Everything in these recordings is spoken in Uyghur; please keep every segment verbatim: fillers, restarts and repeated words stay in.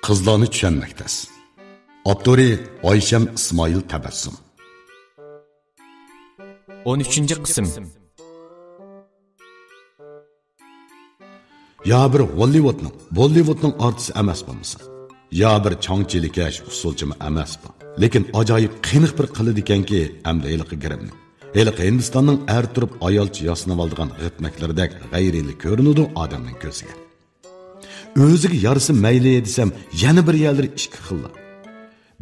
قىزلارنى چۈشەنمەك تەس. ئاپتورى: ئايشەم ئىسمائىل تەبەسسۇم. ئون ئۈچىنچى قىسىم. يا بىر ھوللىۋۇدنىڭ، بوللىۋۇدنىڭ ئارتىسى ئەمەس بولمىسۇن، يا بىر چاڭ چىلىكەش ئۇسسۇلچىمۇ ئەمەس بۇ. لېكىن ئاجايىپ قېنىق بىر قىلىدىكەنكى، ئەمدى ھېلىقى گىرىمنى. ھېلىقى ھىندىستاننىڭ ئەر تۇرۇپ ئايالچە ياسىنىۋالىدىغان غىتمەكلىرىدەك غەيرىيلى كۆرۈنىدۇ ئادەمنىڭ كۆزىگە. ئۆزىگە يارىسا مەيلى دېسەم، يەنە بىر يەرلىرى ئىككى خىللا.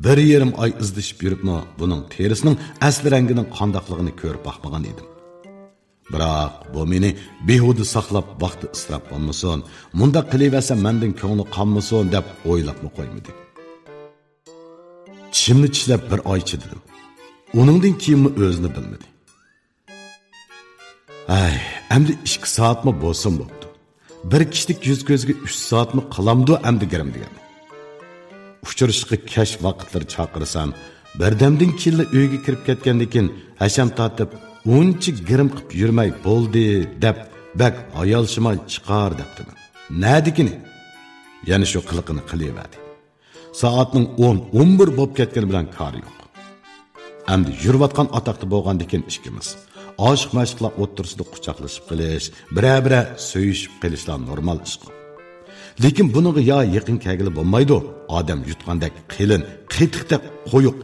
بىر يېرىم ئاي ئىزدىشىپ يۈرۈپمۇ بۇنىڭ تېرىسىنىڭ ئەسلى رەڭگىنىڭ قانداقلىقىنى كۆرۈپ باقمىغان ئىدىم. بىراق بۇ مېنى بىھۇدە ساقلاپ، ۋاقتى ئىسراپ بولمىسۇن، مۇنداق قىلىۋەرسەم مەندىن كۆڭلى قانمىسۇن دەپ ئويلاپمۇ قويمىدى. چىشىمنى چىشلەپ بىر ئاي چىدىدىم. ئۇنىڭدىن كېيىنمۇ ئۆزىنى بىلمىدى. ھەي، ئەمدى ئىككى سائەتمۇ بولسۇن بوپتۇ. بىر كىشىلىك يۈز كۆزگە ئۈچ سائەتمۇ قالامدۇ ئەمدى گىرىم دېگەن. ئۇچرىشىشقا كەچ ۋاقىتلىرى چاقىرسام، بىردەمدىن كېيىنلا ئۆيگە كىرىپ كەتكەندىكىن، ھەشەم تارتىپ، ئۇنچە گىرىم قىپ يۈرمەي بولدى دەپ، بەك ھايالشىماي چىقار دەپتىمەن. نەدىكىنى؟ يەنە شۇ قىلىقىنى قىلىۋەردى. سائەتنىڭ ئون، ئون بىر بولۇپ كەتكىنى بىلەن كارى يوق. ئەمدى يۈرۈۋاتقان ئاتاقتا بولغاندىكىن ئىككىمىز. ئاشىق-مەشۇقلار ئوتتۇرىسىدا قۇچاقلىشىپ قېلىش، بىرەر-بىرەر سۆيۈشۈپ قېلىشلار نورمال ئىشقۇ. لېكىن بۇنىڭغا يا يېقىن كەلگىلى بولمايدۇ، ئادەم يۇتقاندەك قېلىن، قېتىقتەك قويۇق،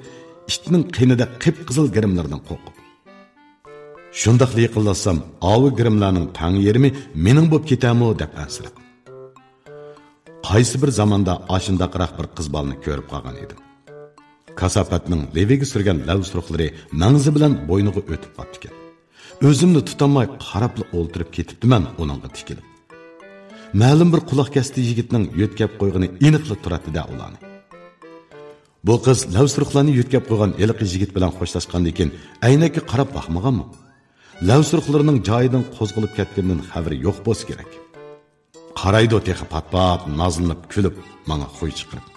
ئىتنىڭ قېنىدەك قىپقىزىل گىرىملىرىدىن قورقۇپ. شۇنداقلا يېقىنلاشسام، ئاۋۇ گىرىملارنىڭ تەڭ يېرىمى مېنىڭ بولۇپ كېتەرمۇ دەپ ئەنسىرەپ. قايسى بىر زاماندا ئاشۇنداقراق بىر قىز بالىنى كۆرۈپ قالغان ئىدىم. كاساپەتنىڭ لېۋىگە سۈرگەن لەۋ سۇرۇقلىرى مەڭزى بىلەن بوينىغا ئۆتۈپ قاپتىكەن. ئۆزۈمنى تۇتالماي قاراپلا ئولتۇرۇپ كېتىپتىمەن ئۇنىڭغا تىكىلىپ. مەلۇم بىر قۇلاق كەستى يىگىتنىڭ يۆتكەپ قويغىنى ئېنىقلا تۇراتتى-دە ئۇلارنى. بۇ قىز لەۋ سۇرۇقلارنى يۆتكەپ قويغان ھېلىقى يىگىت بىلەن خوشلاشقاندىن كېيىن ئەينەككە قاراپ باقمىغانمۇ؟ لەۋ سۇرۇقلىرىنىڭ جايىدىن قوزغىلىپ كەتكىنىدىن خەۋىرى يوق بولسا كېرەك. قارايدۇ تېخى پات-پات نازلىنىپ كۈلۈپ، ماڭا خۇي چىقىرىپ.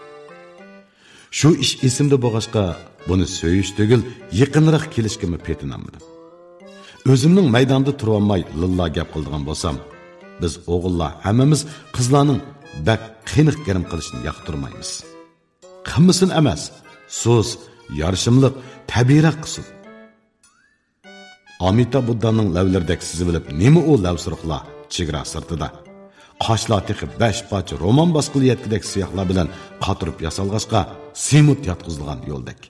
شۇ ئىش ئېسىمدە بولغاچقا، بۇنى سۆيۈش تۈگۈل، يېقىنراق كېلىشكىمۇ پېتىنالمىدىم. ئۆزۈمنىڭ مەيداندا تۇرۇۋالماي لىللا گەپ قىلىدىغان بولسام، بىز ئوغۇللار ھەممىمىز قىزلارنىڭ بەك قېنىق گىرىم قىلىشىنى ياقتۇرمايمىز. قىلمىسۇن ئەمەس، سۇس، يارىشىملىق، تەبىئىيراق قىلسۇن. ئامىتاب بۇددانىڭ لەۋلىرىدەك سىزىۋېلىپ نېمە ئۇ لەۋ سۇرۇقلار چېگرا سىرتىدا؟ قاشلار تېخى بەش پارچە رومان باسقىلى يەتكۈدەك سىياھلار بىلەن قاتۇرۇپ ياسالغاچقا، سېمونت ياتقۇزۇلغان يولدەك.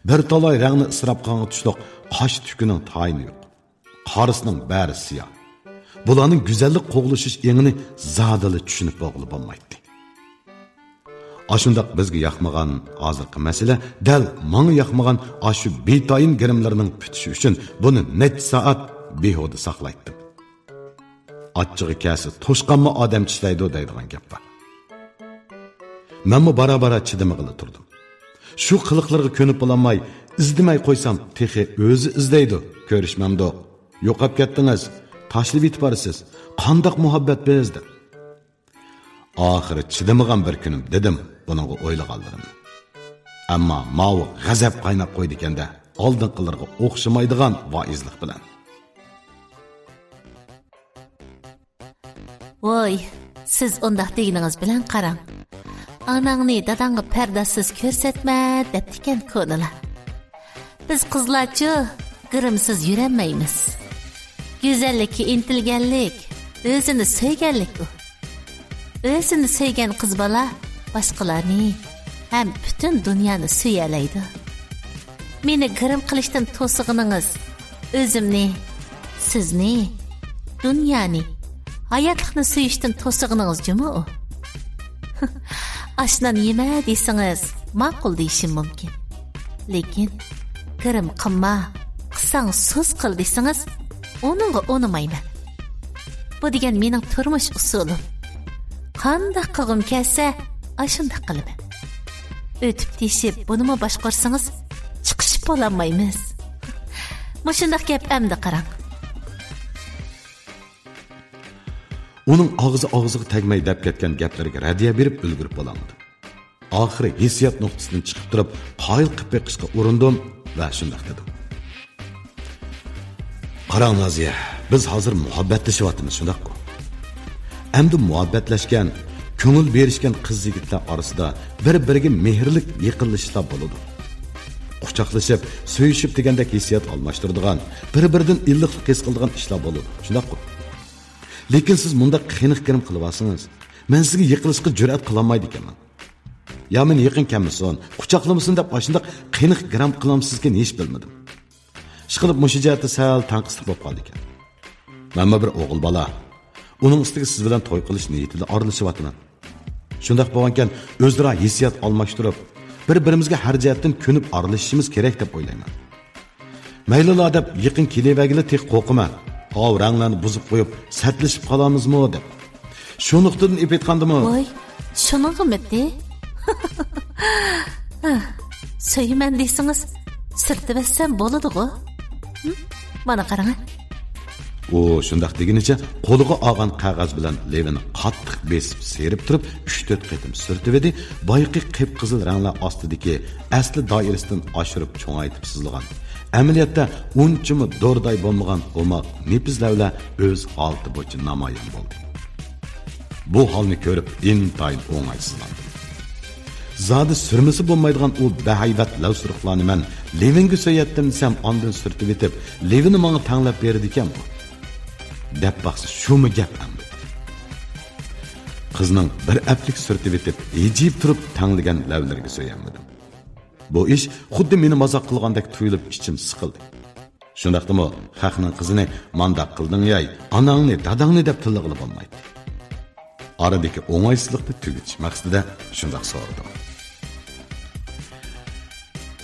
بىر تالاي رەڭنى ئىسراپ قىلغانغا تۇشلۇق قاش تۈكىنىڭ تايىنى يوق. قارىسىنىڭ بەرى سىياھ. بۇلارنىڭ گۈزەللىك قوغلىشىش ئېڭىنى زادىلا چۈشىنىپ بولغىلى بولمايتتى. ئاشۇنداق بىزگە ياقمىغان ھازىرقى مەسىلە دەل ماڭا ياقمىغان ئاشۇ بىتايىن گىرىملىرىنىڭ پۈتۈشى ئۈچۈن بۇنى نەچچە سائەت بىھۇدە ساقلايتتىم. ئاچچىقى كەلسە توشقانمۇ ئادەم چىشلەيدۇ دەيدىغان گەپ بار. مەنمۇ بارا-بارا چىدىمىغىلى تۇردۇم. شۇ قىلىقلىرىغا كۆنۈپ بولالماي، ئىزدىمەي قويسام تېخى ئۆزى ئىزدەيدۇ، كۆرۈشمەمدۇ. يوقاپ كەتتىڭىز، تاشلىۋېتىپ بارىسىز. قانداق مۇھەببەت بىز دەپ. ئاخىرى چىدىمىغان بىر كۈنۈم دېدىم بۇنىڭغا ئويلىغانلىرىمنى. ئەمما ماۋۇ غەزەپ قايناپ قويدىكەن-دە، ئالدىنقىلىرىغا ئوخشىمايدىغان ۋائىزلىق بىلەن. ۋوي، سىز ئۇنداق دېگىنىڭىز بىلەن قاراڭ. ئاناڭنى داداڭغا پەردازسىز كۆرسەتمە، دەپتىكەن كونىلار. بىز قىزلارچۇ، گىرىمسىز يۈرەلمەيمىز. گۈزەللىككە ئىنتىلگەنلىك، ئۆزىنى سۆيگەنلىك ئۇ. ئۆزىنى سۆيگەن قىز بالا باشقىلارنى ھەم پۈتۈن دۇنيانى سۆيەلەيدۇ. مېنى گىرىم قىلىشتىن توسىغىنىڭىز ئۆزۈمنى، سىزنى، دۇنيانى، ھاياتلىقنى سۆيۈشتىن توسىغىنىڭىز جۇمۇ ئۇ. ئاش نان يېمە دېسىڭىز، ماقۇل دېيىشىم مۇمكىن. لېكىن گىرىم قىلما، قىلساڭ سۇس قىل دېسىڭىز، ئۇنىڭغا ئۇنىمايمەن. بۇ دېگەن مېنىڭ تۇرمۇش ئۇسۇلۇم. قانداق قىلغۇم كەلسە، ئاشۇنداق قىلىمەن. ئۆتۈپ تېشىپ بۇنىمۇ باشقۇرسىڭىز، چىقىشىپ بولالمايمىز. مۇشۇنداق گەپ ئەمدى قاراڭ. ئۇنىڭ ئاغزى ئاغزىغا تەگمەي دەپ كەتكەن گەپلىرىگە رەددىيە بېرىپ ئۈلگۈرۈپ بولالمىدىم. ئاخىرى ھېسسىيات نۇقتىسىدىن چىقىپ تۇرۇپ، قايىل قىلىپ بېقىشقا ئۇرۇندۇم ۋە شۇنداق دېدىم. قاراڭ نازىيە، بىز ھازىر مۇھەببەتلىشىۋاتىمىز، شۇنداققۇ؟ ئەمدى مۇھەببەتلەشكەن، كۆڭۈل بېرىشكەن قىز-يىگىتلەر ئارىسىدا بىر-بىرىگە مېھىرلىك يېقىنلىشىشلار بولىدۇ. قۇچاقلىشىپ، سۆيۈشۈپ دېگەندەك ھېسسىيات ئالماشتۇرىدىغان، بىر-بىرىدىن ئىللىقلىق ھېس قىلىدىغان ئىشلار بولىدۇ. شۇنداققۇ؟ لېكىن سىز مۇنداق قېنىق گىرىم قىلىۋالسىڭىز، مەن سىزگە يېقىنلىشىشقا جۈرئەت قىلالمايدىكەنمەن. يا مېنى يېقىن كەلمىسۇن، قۇچاقلىمىسۇن دەپ ئاشۇنداق قېنىق گىرىم قىلامسىزكىن ھېچ بىلمىدىم. ئىشقىلىپ مۇشۇ جەھەتتە سەل تەڭقىسلىق بولۇپ قالدىكەن. مەنمۇ بىر ئوغۇل بالا. ئۇنىڭ ئۈستىگە سىز بىلەن توي قىلىش نىيىتىدە ئارىلىشىۋاتىمەن. شۇنداق بولغانكەن، ئۆزئارا ھېسسىيات ئالماشتۇرۇپ، بىر-بىرىمىزگە ھەر جەھەتتىن كۆنۈپ ئارىلىشىشىمىز كېرەك دەپ ئويلايمەن. مەيلىلا دەپ يېقىن كېلىۋەرگىلى تېخى قورقىمەن. ئاۋۇ رەڭلەرنى بۇزۇپ قويۇپ، سەتلىشىپ قالامىزمۇ دەپ. شۇ نۇقتىدىن ئېلىپ ئېيتقاندىمۇ. ۋاي، شۇنىڭغىمىتى؟ سۆيىمەن دېسىڭىز، سۈرتۈۋەتسەم بولىدىغۇ. ھىم؟ مانا قاراڭ. ئۇ شۇنداق دېگىنىچە قولىغا ئالغان قەغەز بىلەن لېۋىنى قاتتىق بېسىپ سىيرىپ تۇرۇپ، ئۈچ-تۆت قېتىم سۈرتۈۋىدى، بايىقى قىپقىزىل رەڭلەر ئاستىدىكى ئەسلى دائىرىسىدىن ئاشۇرۇپ چوڭايتىپ سىزىلغان، ئەمەلىيەتتە ئۇنچىمۇ دۇرداي بولمىغان ئوماق نېپىز لەۋلەر ئۆز ھالىتى بويىچە نامايان بولدى. بۇ ھالنى كۆرۈپ ئىنتايىن ئوڭايسىزلاندىم. زادى سۈرمىسە بولمايدىغان ئۇ بەھەيۋەت لەۋسۇرۇقلارنى مەن لېۋىنگە سۆيەتتىم دېسەم، ئاندىن سۈرتۈۋېتىپ، لېۋىنى ماڭا تەڭلەپ بېرىدىكەن بۇ. دەپ باقسا، شۇمۇ گەپ ئەمدى. قىزنىڭ بىر ئەپلىك سۈرتۈۋېتىپ، ھىجىيىپ تۇرۇپ تەڭلىگەن لەۋلىرىگە سۆيەلمىدىم. بۇ ئىش خۇددى مېنى مازاق قىلغاندەك تۇيۇلۇپ، ئىچىم سىقىلدى. شۇنداقتىمۇ خەقنىڭ قىزىنى مانداق قىلدىڭ ياي، ئاناڭنى، داداڭنى دەپ تىللىغىلى بولمايتتى. ئارىدىكى ئوڭايسىزلىقنى تۈگىتىش مەقسىتىدە شۇنداق سورىدىم.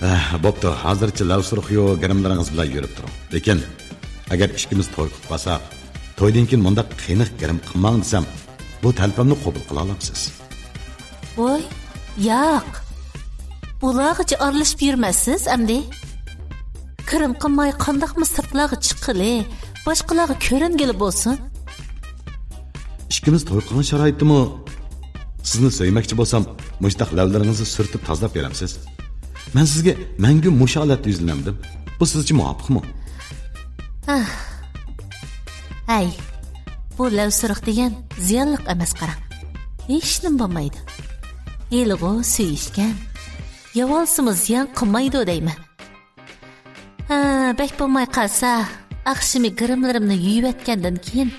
ئەھ، بوپتۇ، ھازىرچە لەۋسۇرۇقيۇ گىرىملىرىڭىز بىلەن يۈرۈپ تۇرۇڭ. لېكىن ئەگەر ئىككىمىز توي قىلىپ قالساق، تويدىن كېيىن مۇنداق قېنىق گىرىم قىلماڭ دېسەم، بۇ تەلىپىمنى قوبۇل قىلالامسىز؟ ۋوي، ياق. بۇلارغىچە ئارىلىشىپ يۈرمەسسىز ئەمدى. گىرىم قىلماي قانداقمۇ سىرتلارغا چىققىلى، باشقىلارغا كۆرۈنگىلى بولسۇن؟ ئىككىمىز توي قىلغان شارائىتتىمۇ سىزنى سۆيمەكچى بولسام، مۇشتاق لەۋلىرىڭىزنى سۈرتۈپ تازىلاپ بېرەمسىز؟ مەن سىزگە مەڭگۈ مۇشۇ ھالەتتە يۈزلىنەمدىم. بۇ سىزچە مۇۋاپىقمۇ؟ ئاھ. ھەي، بۇ لەۋسۇرۇق دېگەن زىيانلىق ئەمەس قاراڭ. ھېچنېمە بولمايدۇ. ھېلىغۇ سۆيۈشكەن. يەۋالسىمۇ زىيان قىلمايدۇ دەيمەن. ھە، بەك بولماي قالسا، ئاخشىمى گىرىملىرىمنى يۇيۇۋەتكەندىن كېيىن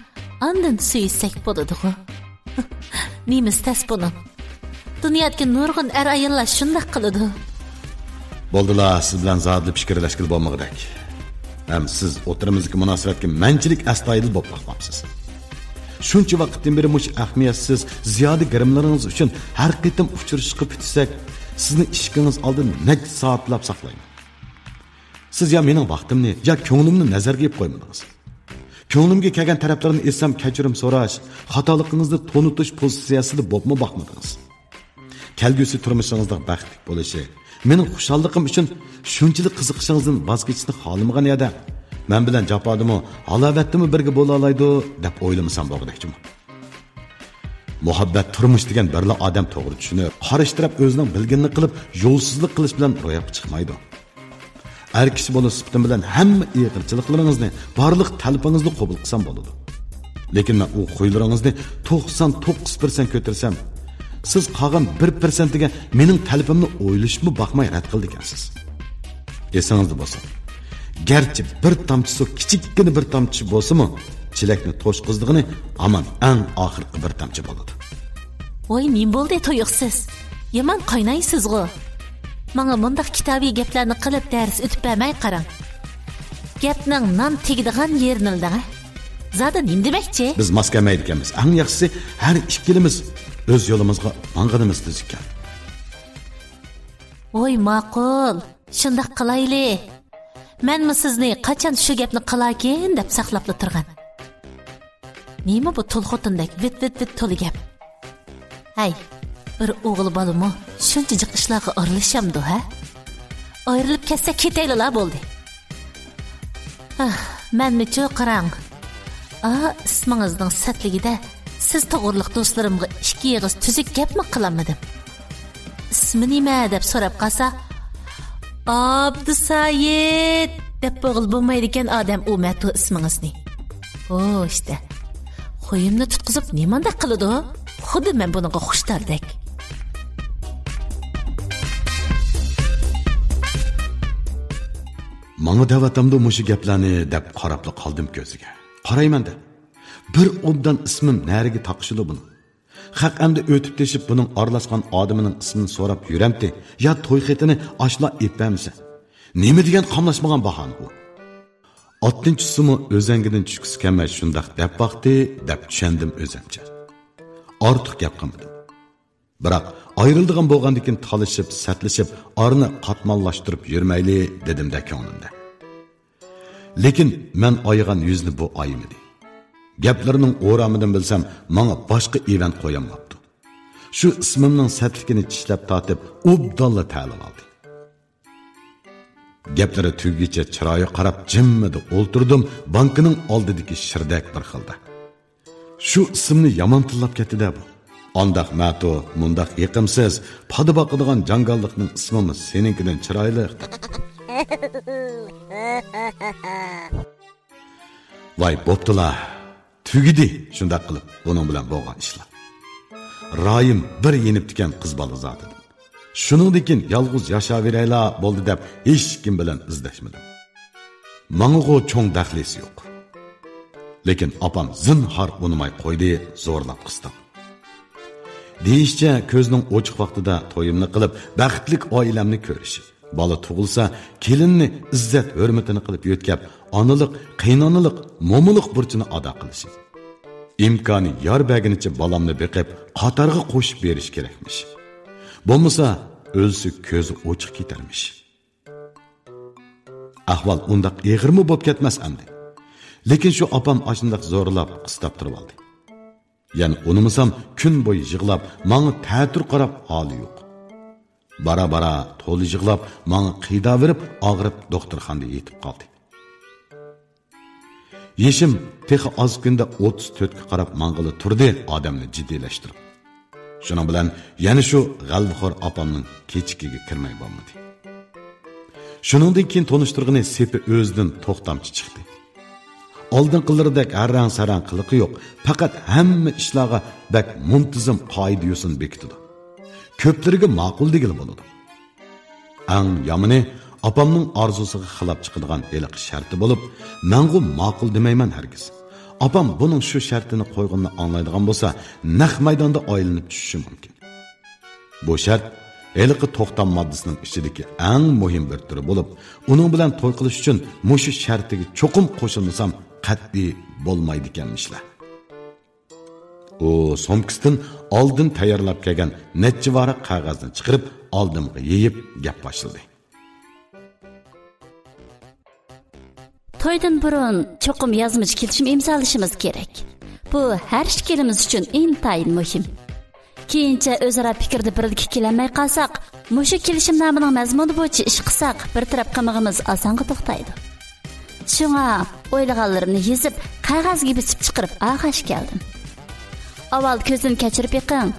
ئاندىن سۆيۈشسەك بولىدىغۇ. نېمىسى تەس بۇنىڭ؟ دۇنيادىكى نۇرغۇن ئەر-ئاياللار شۇنداق قىلىدۇ. بولدىلا، سىز بىلەن زادىلا پىكىرلەشكىلى بولمىغۇدەك. ھەم سىز ئوتتۇرىمىزدىكى مۇناسىۋەتكە مەنچىلىك ئەستايىدىل بولۇپ باقماپسىز. شۇنچە ۋاقىتتىن بېرى مۇشۇ ئەھمىيەتسىز زىيادە گىرىملىرىڭىز ئۈچۈن ھەر قېتىم ئۇچرىشىشقا پۈتۈشسەك، سىزنى ئىشىكىڭىز ئالدىدا نەچچە سائەتلەپ ساقلايمەن. سىز يا مېنىڭ ۋاقتىمنى، يا كۆڭلۈمنى نەزەرگە ئېلىپ قويمىدىڭىز. كۆڭلۈمگە كەلگەن تەرەپلىرىنى ئېيتسام، كەچۈرۈم سوراش، خاتالىقىڭىزنى تونۇتۇش پوزىتسىيەسىدە بولۇپمۇ باقمىدىڭىز. كەلگۈسى تۇرمۇشىڭىزنىڭ بەختلىك بولۇشى، مېنىڭ خۇشاللىقىم ئۈچۈن شۇنچىلىك قىزىقىشىڭىزدىن ۋاز كېچىشنى خالىمىغان يەردە، مەن بىلەن جاپادىمۇ، ھالاۋەتتىمۇ بىرگە بولالايدۇ، دەپ ئويلىمىسام بولغۇدەكچىمۇ؟ مۇھەببەت تۇرمۇش دېگەن بىرلا ئادەم توغرا چۈشىنىپ، قارشى تەرەپ ئۆزىنىڭ بىلگىنىنى قىلىپ، يولسىزلىق قىلىش بىلەن روياپقا چىقمايدۇ. ئەر كىشى بولۇش سۈپىتىم بىلەن ھەممە ئېغىرچىلىقلىرىڭىزنى، بارلىق تەلىپىڭىزنى قوبۇل قىلسام بولىدۇ. لېكىن مەن ئۇ خۇيلىرىڭىزنى توقسان توققۇز پىرسەنت كۆتۈرسەم، سىز قالغان بىر پىرسەنتىگە مېنىڭ تەلىپىمنى ئويلىشىپمۇ باقماي رەت قىلىدىكەنسىز. ئېسىڭىزدە بولسۇن، گەرچە بىر تامچە سۇ، كىچىككىنە بىر تامچە بولسىمۇ، چېلەكنى توشقۇزىدىغىنى ھامان ئەڭ ئاخىرقى بىر تامچە بولىدۇ. ۋاي، نېمە بولدى تۇيۇقسىز؟ يامان قاينايسىزغۇ. ماڭا مۇنداق كىتابىي گەپلەرنى قىلىپ دەرس ئۆتۈپ بەرمەي قاراڭ. گەپنىڭ نان تېگىدىغان يېرىنى ئىلدىڭە. زادى نېمە دېمەكچى؟ بىز ماس كەلمەيدىكەنمىز. ئەڭ ياخشىسى، ھەر ئىككىلىمىز ئۆز يولىمىزغا ماڭغىنىمىز تۈزۈككەن. ۋاي، ماقۇل. شۇنداق قىلايلى. مەنمۇ سىزنى قاچان شۇ گەپنى قىلاركىن دەپ ساقلاپلا تۇرغان. نېمە بۇ تۇل خوتۇندەك ۋىت، ۋىت، ۋىت تولا گەپ؟ ھەي، بىر ئوغۇل بالىمۇ شۇنچە جىق ئىشلارغا ئارىلىشامدۇ، ھە؟ ئايرىلىپ كەتسەك كېتەيلىلا بولدى. ئاھ، مەنمۇچۇ قاراڭ. ئا، ئىسمىڭىزنىڭ سەتلىكىدە سىز توغرىلىق دوستلىرىمغا ئىككى ئېغىز تۈزۈك گەپمۇ قىلالمىدىم. ئىسمى نېمە دەپ سوراپ قالسا، ئابدۇسايىت دەپ بولغىلى بولمايدىكەن ئادەم ئۇ مەتۇ ئىسمىڭىزنى. خوش دە. خويۇمنى تۇتقۇزۇپ نېمانداق قىلىدۇ؟ خۇددى مەن بۇنىڭغا خۇشتاردەك. ماڭا دەۋاتامدۇ مۇشۇ گەپلەرنى دەپ قاراپلا قالدىم كۆزىگە. قارايمەن-دە، بىر ئوبدان ئىسمىم نەرىگە تاقىشىدۇ بۇنىڭ. خەق ئەمدى ئۆتۈپ تېشىپ بۇنىڭ ئارىلاشقان ئادىمىنىڭ ئىسمىنى سوراپ يۈرەمتى يا توي خېتىنى ئاشلا ئېلىپ بەرمىسە؟ نېمە دېگەن قاملاشمىغان باھانە بۇ؟ ئاتتىن چۈشسىمۇ ئۆزەڭگىدىن چۈشكۈسى كەلمەي شۇنداق دەپ باقتى، دەپ چۈشەندىم ئۆزەمچە. ئارتۇق گەپ قىلمىدىم. بىراق ئايرىلىدىغان بولغاندىكىن تالىشىپ، سەتلىشىپ، ئارىنى قاتماللاشتۇرۇپ يۈرمەيلى، دېدىم-دە كۆڭلۈمدە. لېكىن مەن ئايىغان يۈزنى بۇ ئايىمىدى. گەپلىرىنىڭ ئورامىدىن بىلسەم، ماڭا باشقا ئىۋەنت قويالماپتۇ. شۇ ئىسمىمنىڭ سەتلىكىنى چىشلەپ تارتىپ، ئوبدانلا تەلىۋالدى. گەپلىرى تۈگىگىچە چىرايىغا قاراپ جىممىدە ئولتۇردۇم، بانكىنىڭ ئالدىدىكى شىردەك بىر خىلدا. شۇ ئىسىمنى يامان تىللاپ كەتتى-دە بۇ. ئانداق مەتۇ، مۇنداق يېقىمسىز، پادا باقىدىغان جاڭگاللىقنىڭ ئىسمىمۇ سېنىڭكىدىن چىرايلىق. ۋاي، بوپتۇلا. تۈگىدى، شۇنداق قىلىپ، بۇنىڭ بىلەن بولغان ئىشلار. رايىم بىر يېنىپتىكەن قىز بالا زاتىدىن. شۇنىڭدىن كېيىن يالغۇز ياشاۋېرەيلا بولدى دەپ، ھېچكىم بىلەن ئىزدەشمىدىم. ماڭىغۇ چوڭ دەخلىسى يوق. لېكىن ئاپام زىنھار ئۇنىماي قويدى، زورلاپ قىستاپ. دېيىشىچە، كۆزنىڭ ئوچۇق ۋاقتىدا تويۇمنى قىلىپ، بەختلىك ئائىلەمنى كۆرۈشۈپ، بالا تۇغۇلسا، كېلىننى ئىززەت-ھۆرمىتىنى قىلىپ يۆتكەپ، ئانىلىق، قېيىنئانىلىق، مومىلىق بۇرچىنى ئادا قىلىشىم. ئىمكانى يار بەرگىنىچە بالامنى بېقىپ، قاتارغا قوشۇپ بېرىش كېرەكمىش. بولمىسا، ئۆلسە كۆزى ئوچۇق كېتەرمىش. ئەھۋال ئۇنداق ئېغىرمۇ بوپ كەتمەس ئەمدى. لېكىن شۇ ئاپام ئاشۇنداق زورلاپ، قىستاپ تۇرۇۋالدى. يەنە ئۇنىمىسام، كۈن بويى يىغلاپ، ماڭا تەتۈر قاراپ ھالى يوق. بارا-بارا تولا يىغلاپ، ماڭا قىيداۋېرىپ، ئاغرىپ دوختۇرخانىدا يېتىپ قالدى. يېشىم تېخى ئاز كۈندە ئوتتۇز تۆتكە قاراپ ماڭغىلى تۇردى، ئادەمنى جىددىيلەشتۈرۈپ. شۇنىڭ بىلەن يەنە شۇ غەلۋىخور ئاپامنىڭ كېچىكىگە كىرمەي بولمىدى. شۇنىڭدىن كېيىن تونۇشتۇرغىنى سېپى ئۆزىدىن توختامچى چىقتى. ئالدىنقىلىرىدەك ھەررەڭ-سەرەڭ قىلىقى يوق، پەقەت ھەممە ئىشلارغا بەك مۇنتىزىم قائىدە-يوسۇن بېكىتىدۇ. كۆپلىرىگە ماقۇل دېگىلى بولىدۇ. ئەڭ يامىنى، ئاپامنىڭ ئارزۇسىغا خىلاپ چىقىدىغان ھېلىقى شەرتى بولۇپ، مەنغۇ ماقۇل دېمەيمەن ھەرگىز. ئاپام بۇنىڭ شۇ شەرتىنى قويغىنىنى ئاڭلايدىغان بولسا، نەق مەيداندا ئايلىنىپ چۈشۈشى مۇمكىن. بۇ شەرت ھېلىقى توختام ماددىسىنىڭ ئىچىدىكى ئەڭ مۇھىم بىر تۈرى بولۇپ، ئۇنىڭ بىلەن توي قىلىش ئۈچۈن مۇشۇ شەرتىگە چوقۇم قوشۇلمىسام قەتئىي بولمايدىكەنمىشلە. ئۇ سومكىسىدىن ئالدىن تەييارلاپ كەلگەن نەچچە ۋاراق قەغەزنى چىقىرىپ، ئالدىمغا يېيىپ گەپ باشلىدى. تويدىن بۇرۇن چوقۇم يازمىچە كېلىشىم ئىمزالىشىمىز كېرەك. بۇ ھەر ئىككىلىمىز ئۈچۈن ئىنتايىن مۇھىم. كېيىنچە ئۆزئارا پىكىردە بىرلىككە كېلەلمەي قالساق، مۇشۇ كېلىشىمنامىنىڭ مەزمۇنى بويىچە ئىش قىلساق، بىر تەرەپ قىلمىقىمىز ئاسانغا توختايدۇ. شۇڭا ئويلىغانلىرىمنى يېزىپ، قەغەزگە بېسىپ چىقىرىپ ئاغاش كەلدىم. ئاۋۋال كۆزدىن كەچۈرۈپ بېقىڭ.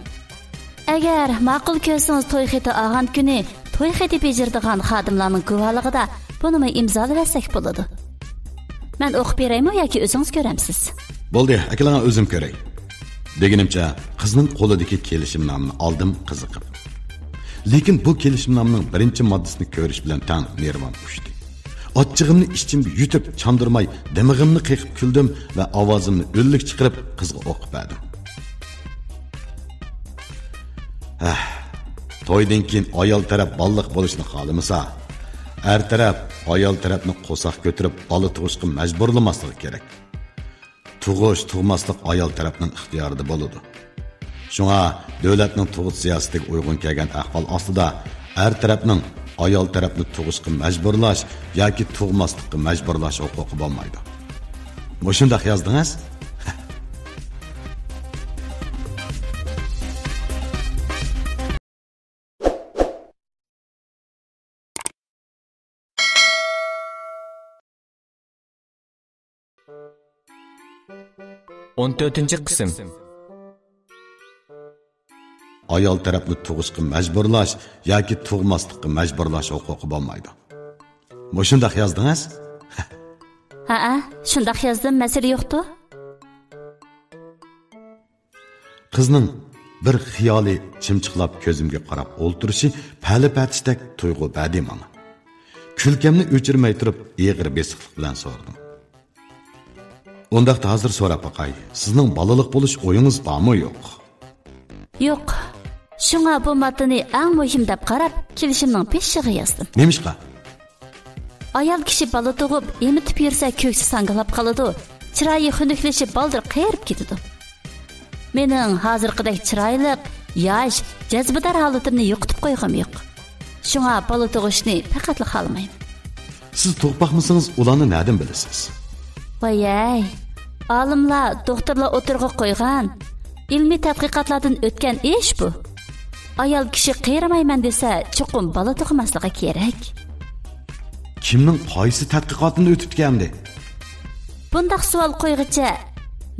ئەگەر ماقۇل كۆرسىڭىز، توي خېتى ئالغان كۈنى توي خېتى بېجىرىدىغان خادىملارنىڭ گۇۋاھلىقىدا بۇنىمۇ ئىمزالىۋەتسەك بولىدۇ. مەن ئوقۇپ بېرەيمۇ ياكى ئۆزىڭىز كۆرەمسىز؟ بولدى، ئەكېلىڭە، ئۆزۈم كۆرەي. دېگىنىمچە، قىزنىڭ قولىدىكى كېلىشىمنامىنى ئالدىم قىزىقىپ. لېكىن بۇ كېلىشىمنامىنىڭ بىرىنچى ماددىسىنى كۆرۈش بىلەن تەڭ نېرۋام ئۇچتى. ئاچچىقىمنى ئىچىمگە يۇتۇپ، چاندۇرماي دىمىغىمنى قېقىپ كۈلدۈم ۋە ئاۋازىمنى ئۈنلۈك چىقىرىپ قىزغا ئوقۇپ بەردىم. ھەھ، تويدىن كېيىن ئايال تەرەپ بالىلىق بولۇشنى خالىمىسا، ئەر تەرەپ ئايال تەرەپنى قورساق كۆتۈرۈپ بالا تۇغۇشقا مەجبۇرلىماسلىقى كېرەك. تۇغۇش، تۇغماسلىق ئايال تەرەپنىڭ ئىختىيارىدا بولىدۇ. شۇڭا دۆلەتنىڭ تۇغۇت سىياسىتىگە ئۇيغۇن كەلگەن ئەھۋال ئاستىدا ئەر تەرەپنىڭ ئايال تەرەپنى تۇغۇشقا مەجبۇرلاش ياكى تۇغماسلىققا مەجبۇرلاش ھوقۇقى بولمايدۇ. مۇشۇنداق يازدىڭىز؟ ئون تۆتىنچى قىسىم. ئايال تەرەپنى تۇغۇشقا مەجبۇرلاش ياكى تۇغماسلىققا مەجبۇرلاش ھوقۇقى بولمايدۇ. مۇشۇنداق يازدىڭىز؟ ھەئە، شۇنداق يازدىم، مەسىلە يوقتۇ. قىزنىڭ بىر خىيالىي چىمچىقلاپ كۆزۈمگە قاراپ ئولتۇرۇشى پەلە-پەتىشتەك تۇيغۇ بەردى ماڭا. كۈلكەمنى ئۆچۈرمەي تۇرۇپ ئېغىر بېسىقلىق بىلەن سورىدىم. ئۇنداقتا ھازىر سوراپ باقاي، سىزنىڭ بالىلىق بولۇش ئويىڭىز بارمۇ يوق؟ يوق. شۇڭا بۇ ماددىنى ئەڭ مۇھىم دەپ قاراپ، كېلىشىمنىڭ بېشىغا يازدىم. نېمىشقا؟ ئايال كىشى بالا تۇغۇپ، ئېمىتىپ يۈرسە كۆكسى ساڭگىلاپ قالىدۇ، چىرايى خۇنۈكلىشىپ بالدۇر قېرىپ كېتىدۇ. مېنىڭ ھازىرقىدەك چىرايلىق، ياش، جەزبىدار ھالىتىمنى يوقىتىپ قويغۇم يوق. شۇڭا بالا تۇغۇشنى پەقەتلا خالىمايمەن. سىز تۇغۇپ باقمىسىڭىز، ئۇلارنى نەدىن بىلىسىز؟ ۋايەي، ئالىملار، دوختۇرلار ئوتتۇرىغا قويغان، ئىلمىي تەتقىقاتلاردىن ئۆتكەن ئىش بۇ. ئايال كىشى قېرىمايمەن دېسە، چوقۇم بالا تۇغماسلىقى كېرەك. كىمنىڭ قايسى تەتقىقاتىنى ئۆتۈپتىكەن ئەمدى؟ بۇنداق سوئال قويغىچە،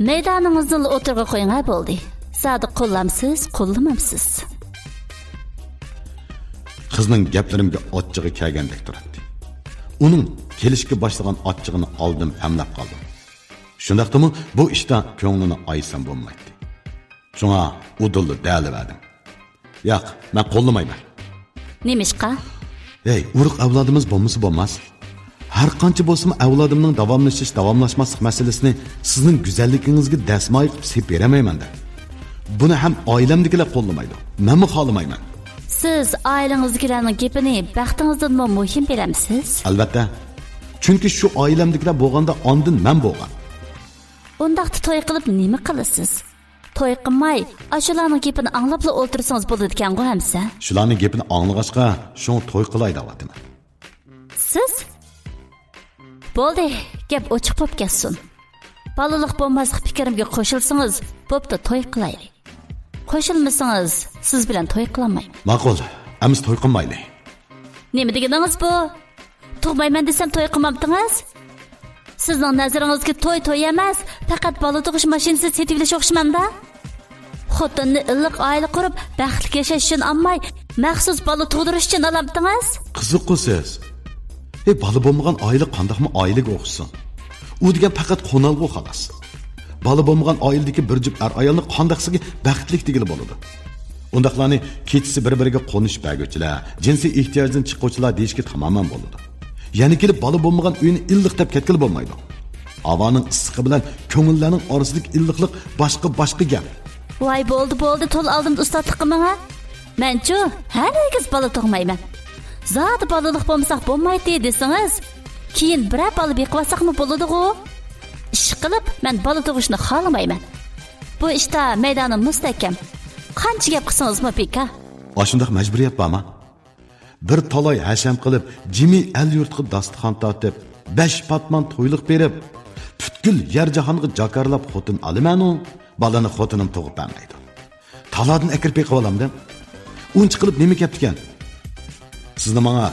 مەيدانىڭىزنىلا ئوتتۇرىغا قويۇڭا بولدى. زادى قوللامسىز، قوللىمامسىز؟ قىزنىڭ گەپلىرىمگە ئاچچىقى كەلگەندەك تۇراتتى. ئۇنىڭ كېلىشكە باشلىغان ئاچچىقىنى ئالدىم، پەملەپ قالدىم. شۇنداقتىمۇ بۇ ئىشتا كۆڭلىنى ئايىسام بولمايتتى. شۇڭا ئۇدۇللا دەلىۋەردىم. ياق، مەن قوللىمايمەن. نېمىشقا؟ ھەي، ئۇرۇق ئەۋلادىمىز بولمىسا بولماس. ھەر قانچە بولسىمۇ ئەۋلادىمنىڭ داۋاملىشىش، داۋاملاشماسلىق مەسىلىسىنى سىزنىڭ گۈزەللىكىڭىزگە دەسمايە قىلىپ سېلىپ بېرەلمەيمەن-دە. بۇنى ھەم ئائىلەمدىكىلەر قوللىمايدۇ، مەنمۇ خالىمايمەن. سىز ئائىلىڭىزدىكىلەرنىڭ گېپىنى بەختىڭىزدىنمۇ مۇھىم بىلەمسىز؟ ئەلۋەتتە. چۈنكى شۇ ئائىلەمدىكىلەر بولغاندا ئاندىن مەن بولغان. ئۇنداقتا توي قىلىپ نېمە قىلىسىز؟ توي قىلماي، ئاشۇلارنىڭ گېپىنى ئاڭلاپلا ئولتۇرسىڭىز بولىدىكەنغۇ ئەمسە؟ شۇلارنىڭ گېپىنى ئاڭلىغاچقا، شۇڭا توي قىلاي دەۋاتىمەن. سىز؟ بولدى، گەپ ئوچۇق بولۇپ كەتسۇن. بالىلىق بولماسلىق پىكرىمگە قوشۇلسىڭىز، بوپتۇ، توي قىلايلى. قوشۇلمىسىڭىز، سىز بىلەن توي قىلالمايمەن. ماقۇل، ئەمىسە توي قىلمايلى. نېمە دېگىنىڭىز بۇ؟ تۇغمايمەن دېسەم توي قىلمامتىڭىز؟ سىزنىڭ نەزىرىڭىزگە توي توي ئەمەس، پەقەت بالا تۇغۇش ماشىنىسى سېتىۋېلىش ئوخشىمامدا؟ خوتۇننى ئىللىق ئائىلە قۇرۇپ، بەختلىك ياشاش ئۈچۈن ئالماي، مەخسۇس بالا تۇغدۇرۇش ئۈچۈن ئالامتىڭىز؟ قىزىققۇ سىز. ھەي، بالا بولمىغان ئائىلە قانداقمۇ ئائىلىگە ئوخشىسۇن؟ ئۇ دېگەن پەقەت قونالغۇ خالاس. بالا بولمىغان ئائىلىدىكى بىر جۈپ ئەر-ئايالنى قانداقسىگە بەختلىك دېگىلى بولىدۇ. ئۇنداقلارنى كېچىسى بىر-بىرىگە قونۇش بەرگۈچىلەر، جىنسىي ئېھتىياجدىن چىققۇچىلار دېيىشكە تامامەن بولىدۇ. يەنە كېلىپ بالا بولمىغان ئۆينى ئىللىق دەپ كەتكىلى بولمايدۇ. ھاۋانىڭ ئىسسىقى بىلەن كۆڭۈللەرنىڭ ئارىسىدىكى ئىللىقلىق باشقا، باشقا گەپ. ۋاي، بولدى، بولدى، تولا ئالدىمدا ئۇستاتلىق قىلماڭا. مەنچۇ ھەرگىز بالا تۇغمايمەن. زادى بالىلىق بولمىساق بولمايتتى دېسىڭىز، كېيىن بىرەر بالا بېقىۋالساقمۇ بولىدىغۇ. ئىشقىلىپ، مەن بالا تۇغۇشنى خالىمايمەن. بۇ ئىشتا مەيدانىم مۇستەھكەم. قانچە گەپ قىلسىڭىزمۇ بىكار. ئاشۇنداق مەجبۇرىيەت بارمۇ؟ بىر تالاي ھەشەم قىلىپ، جىمى ئەل-يۇرتقا داستىخان تارتىپ، بەش پاتمان تويلۇق بېرىپ، پۈتكۈل يەر-جاھانغا جاكارلاپ خوتۇن ئالىمەنۇ، بالىنى خوتۇنۇم تۇغۇپ بەرمەيدۇ. تالادىن ئەكىرىپ بېقىۋالامدىم. ئۇنچە قىلىپ نېمە كەپتىكەن؟ سىزنى ماڭا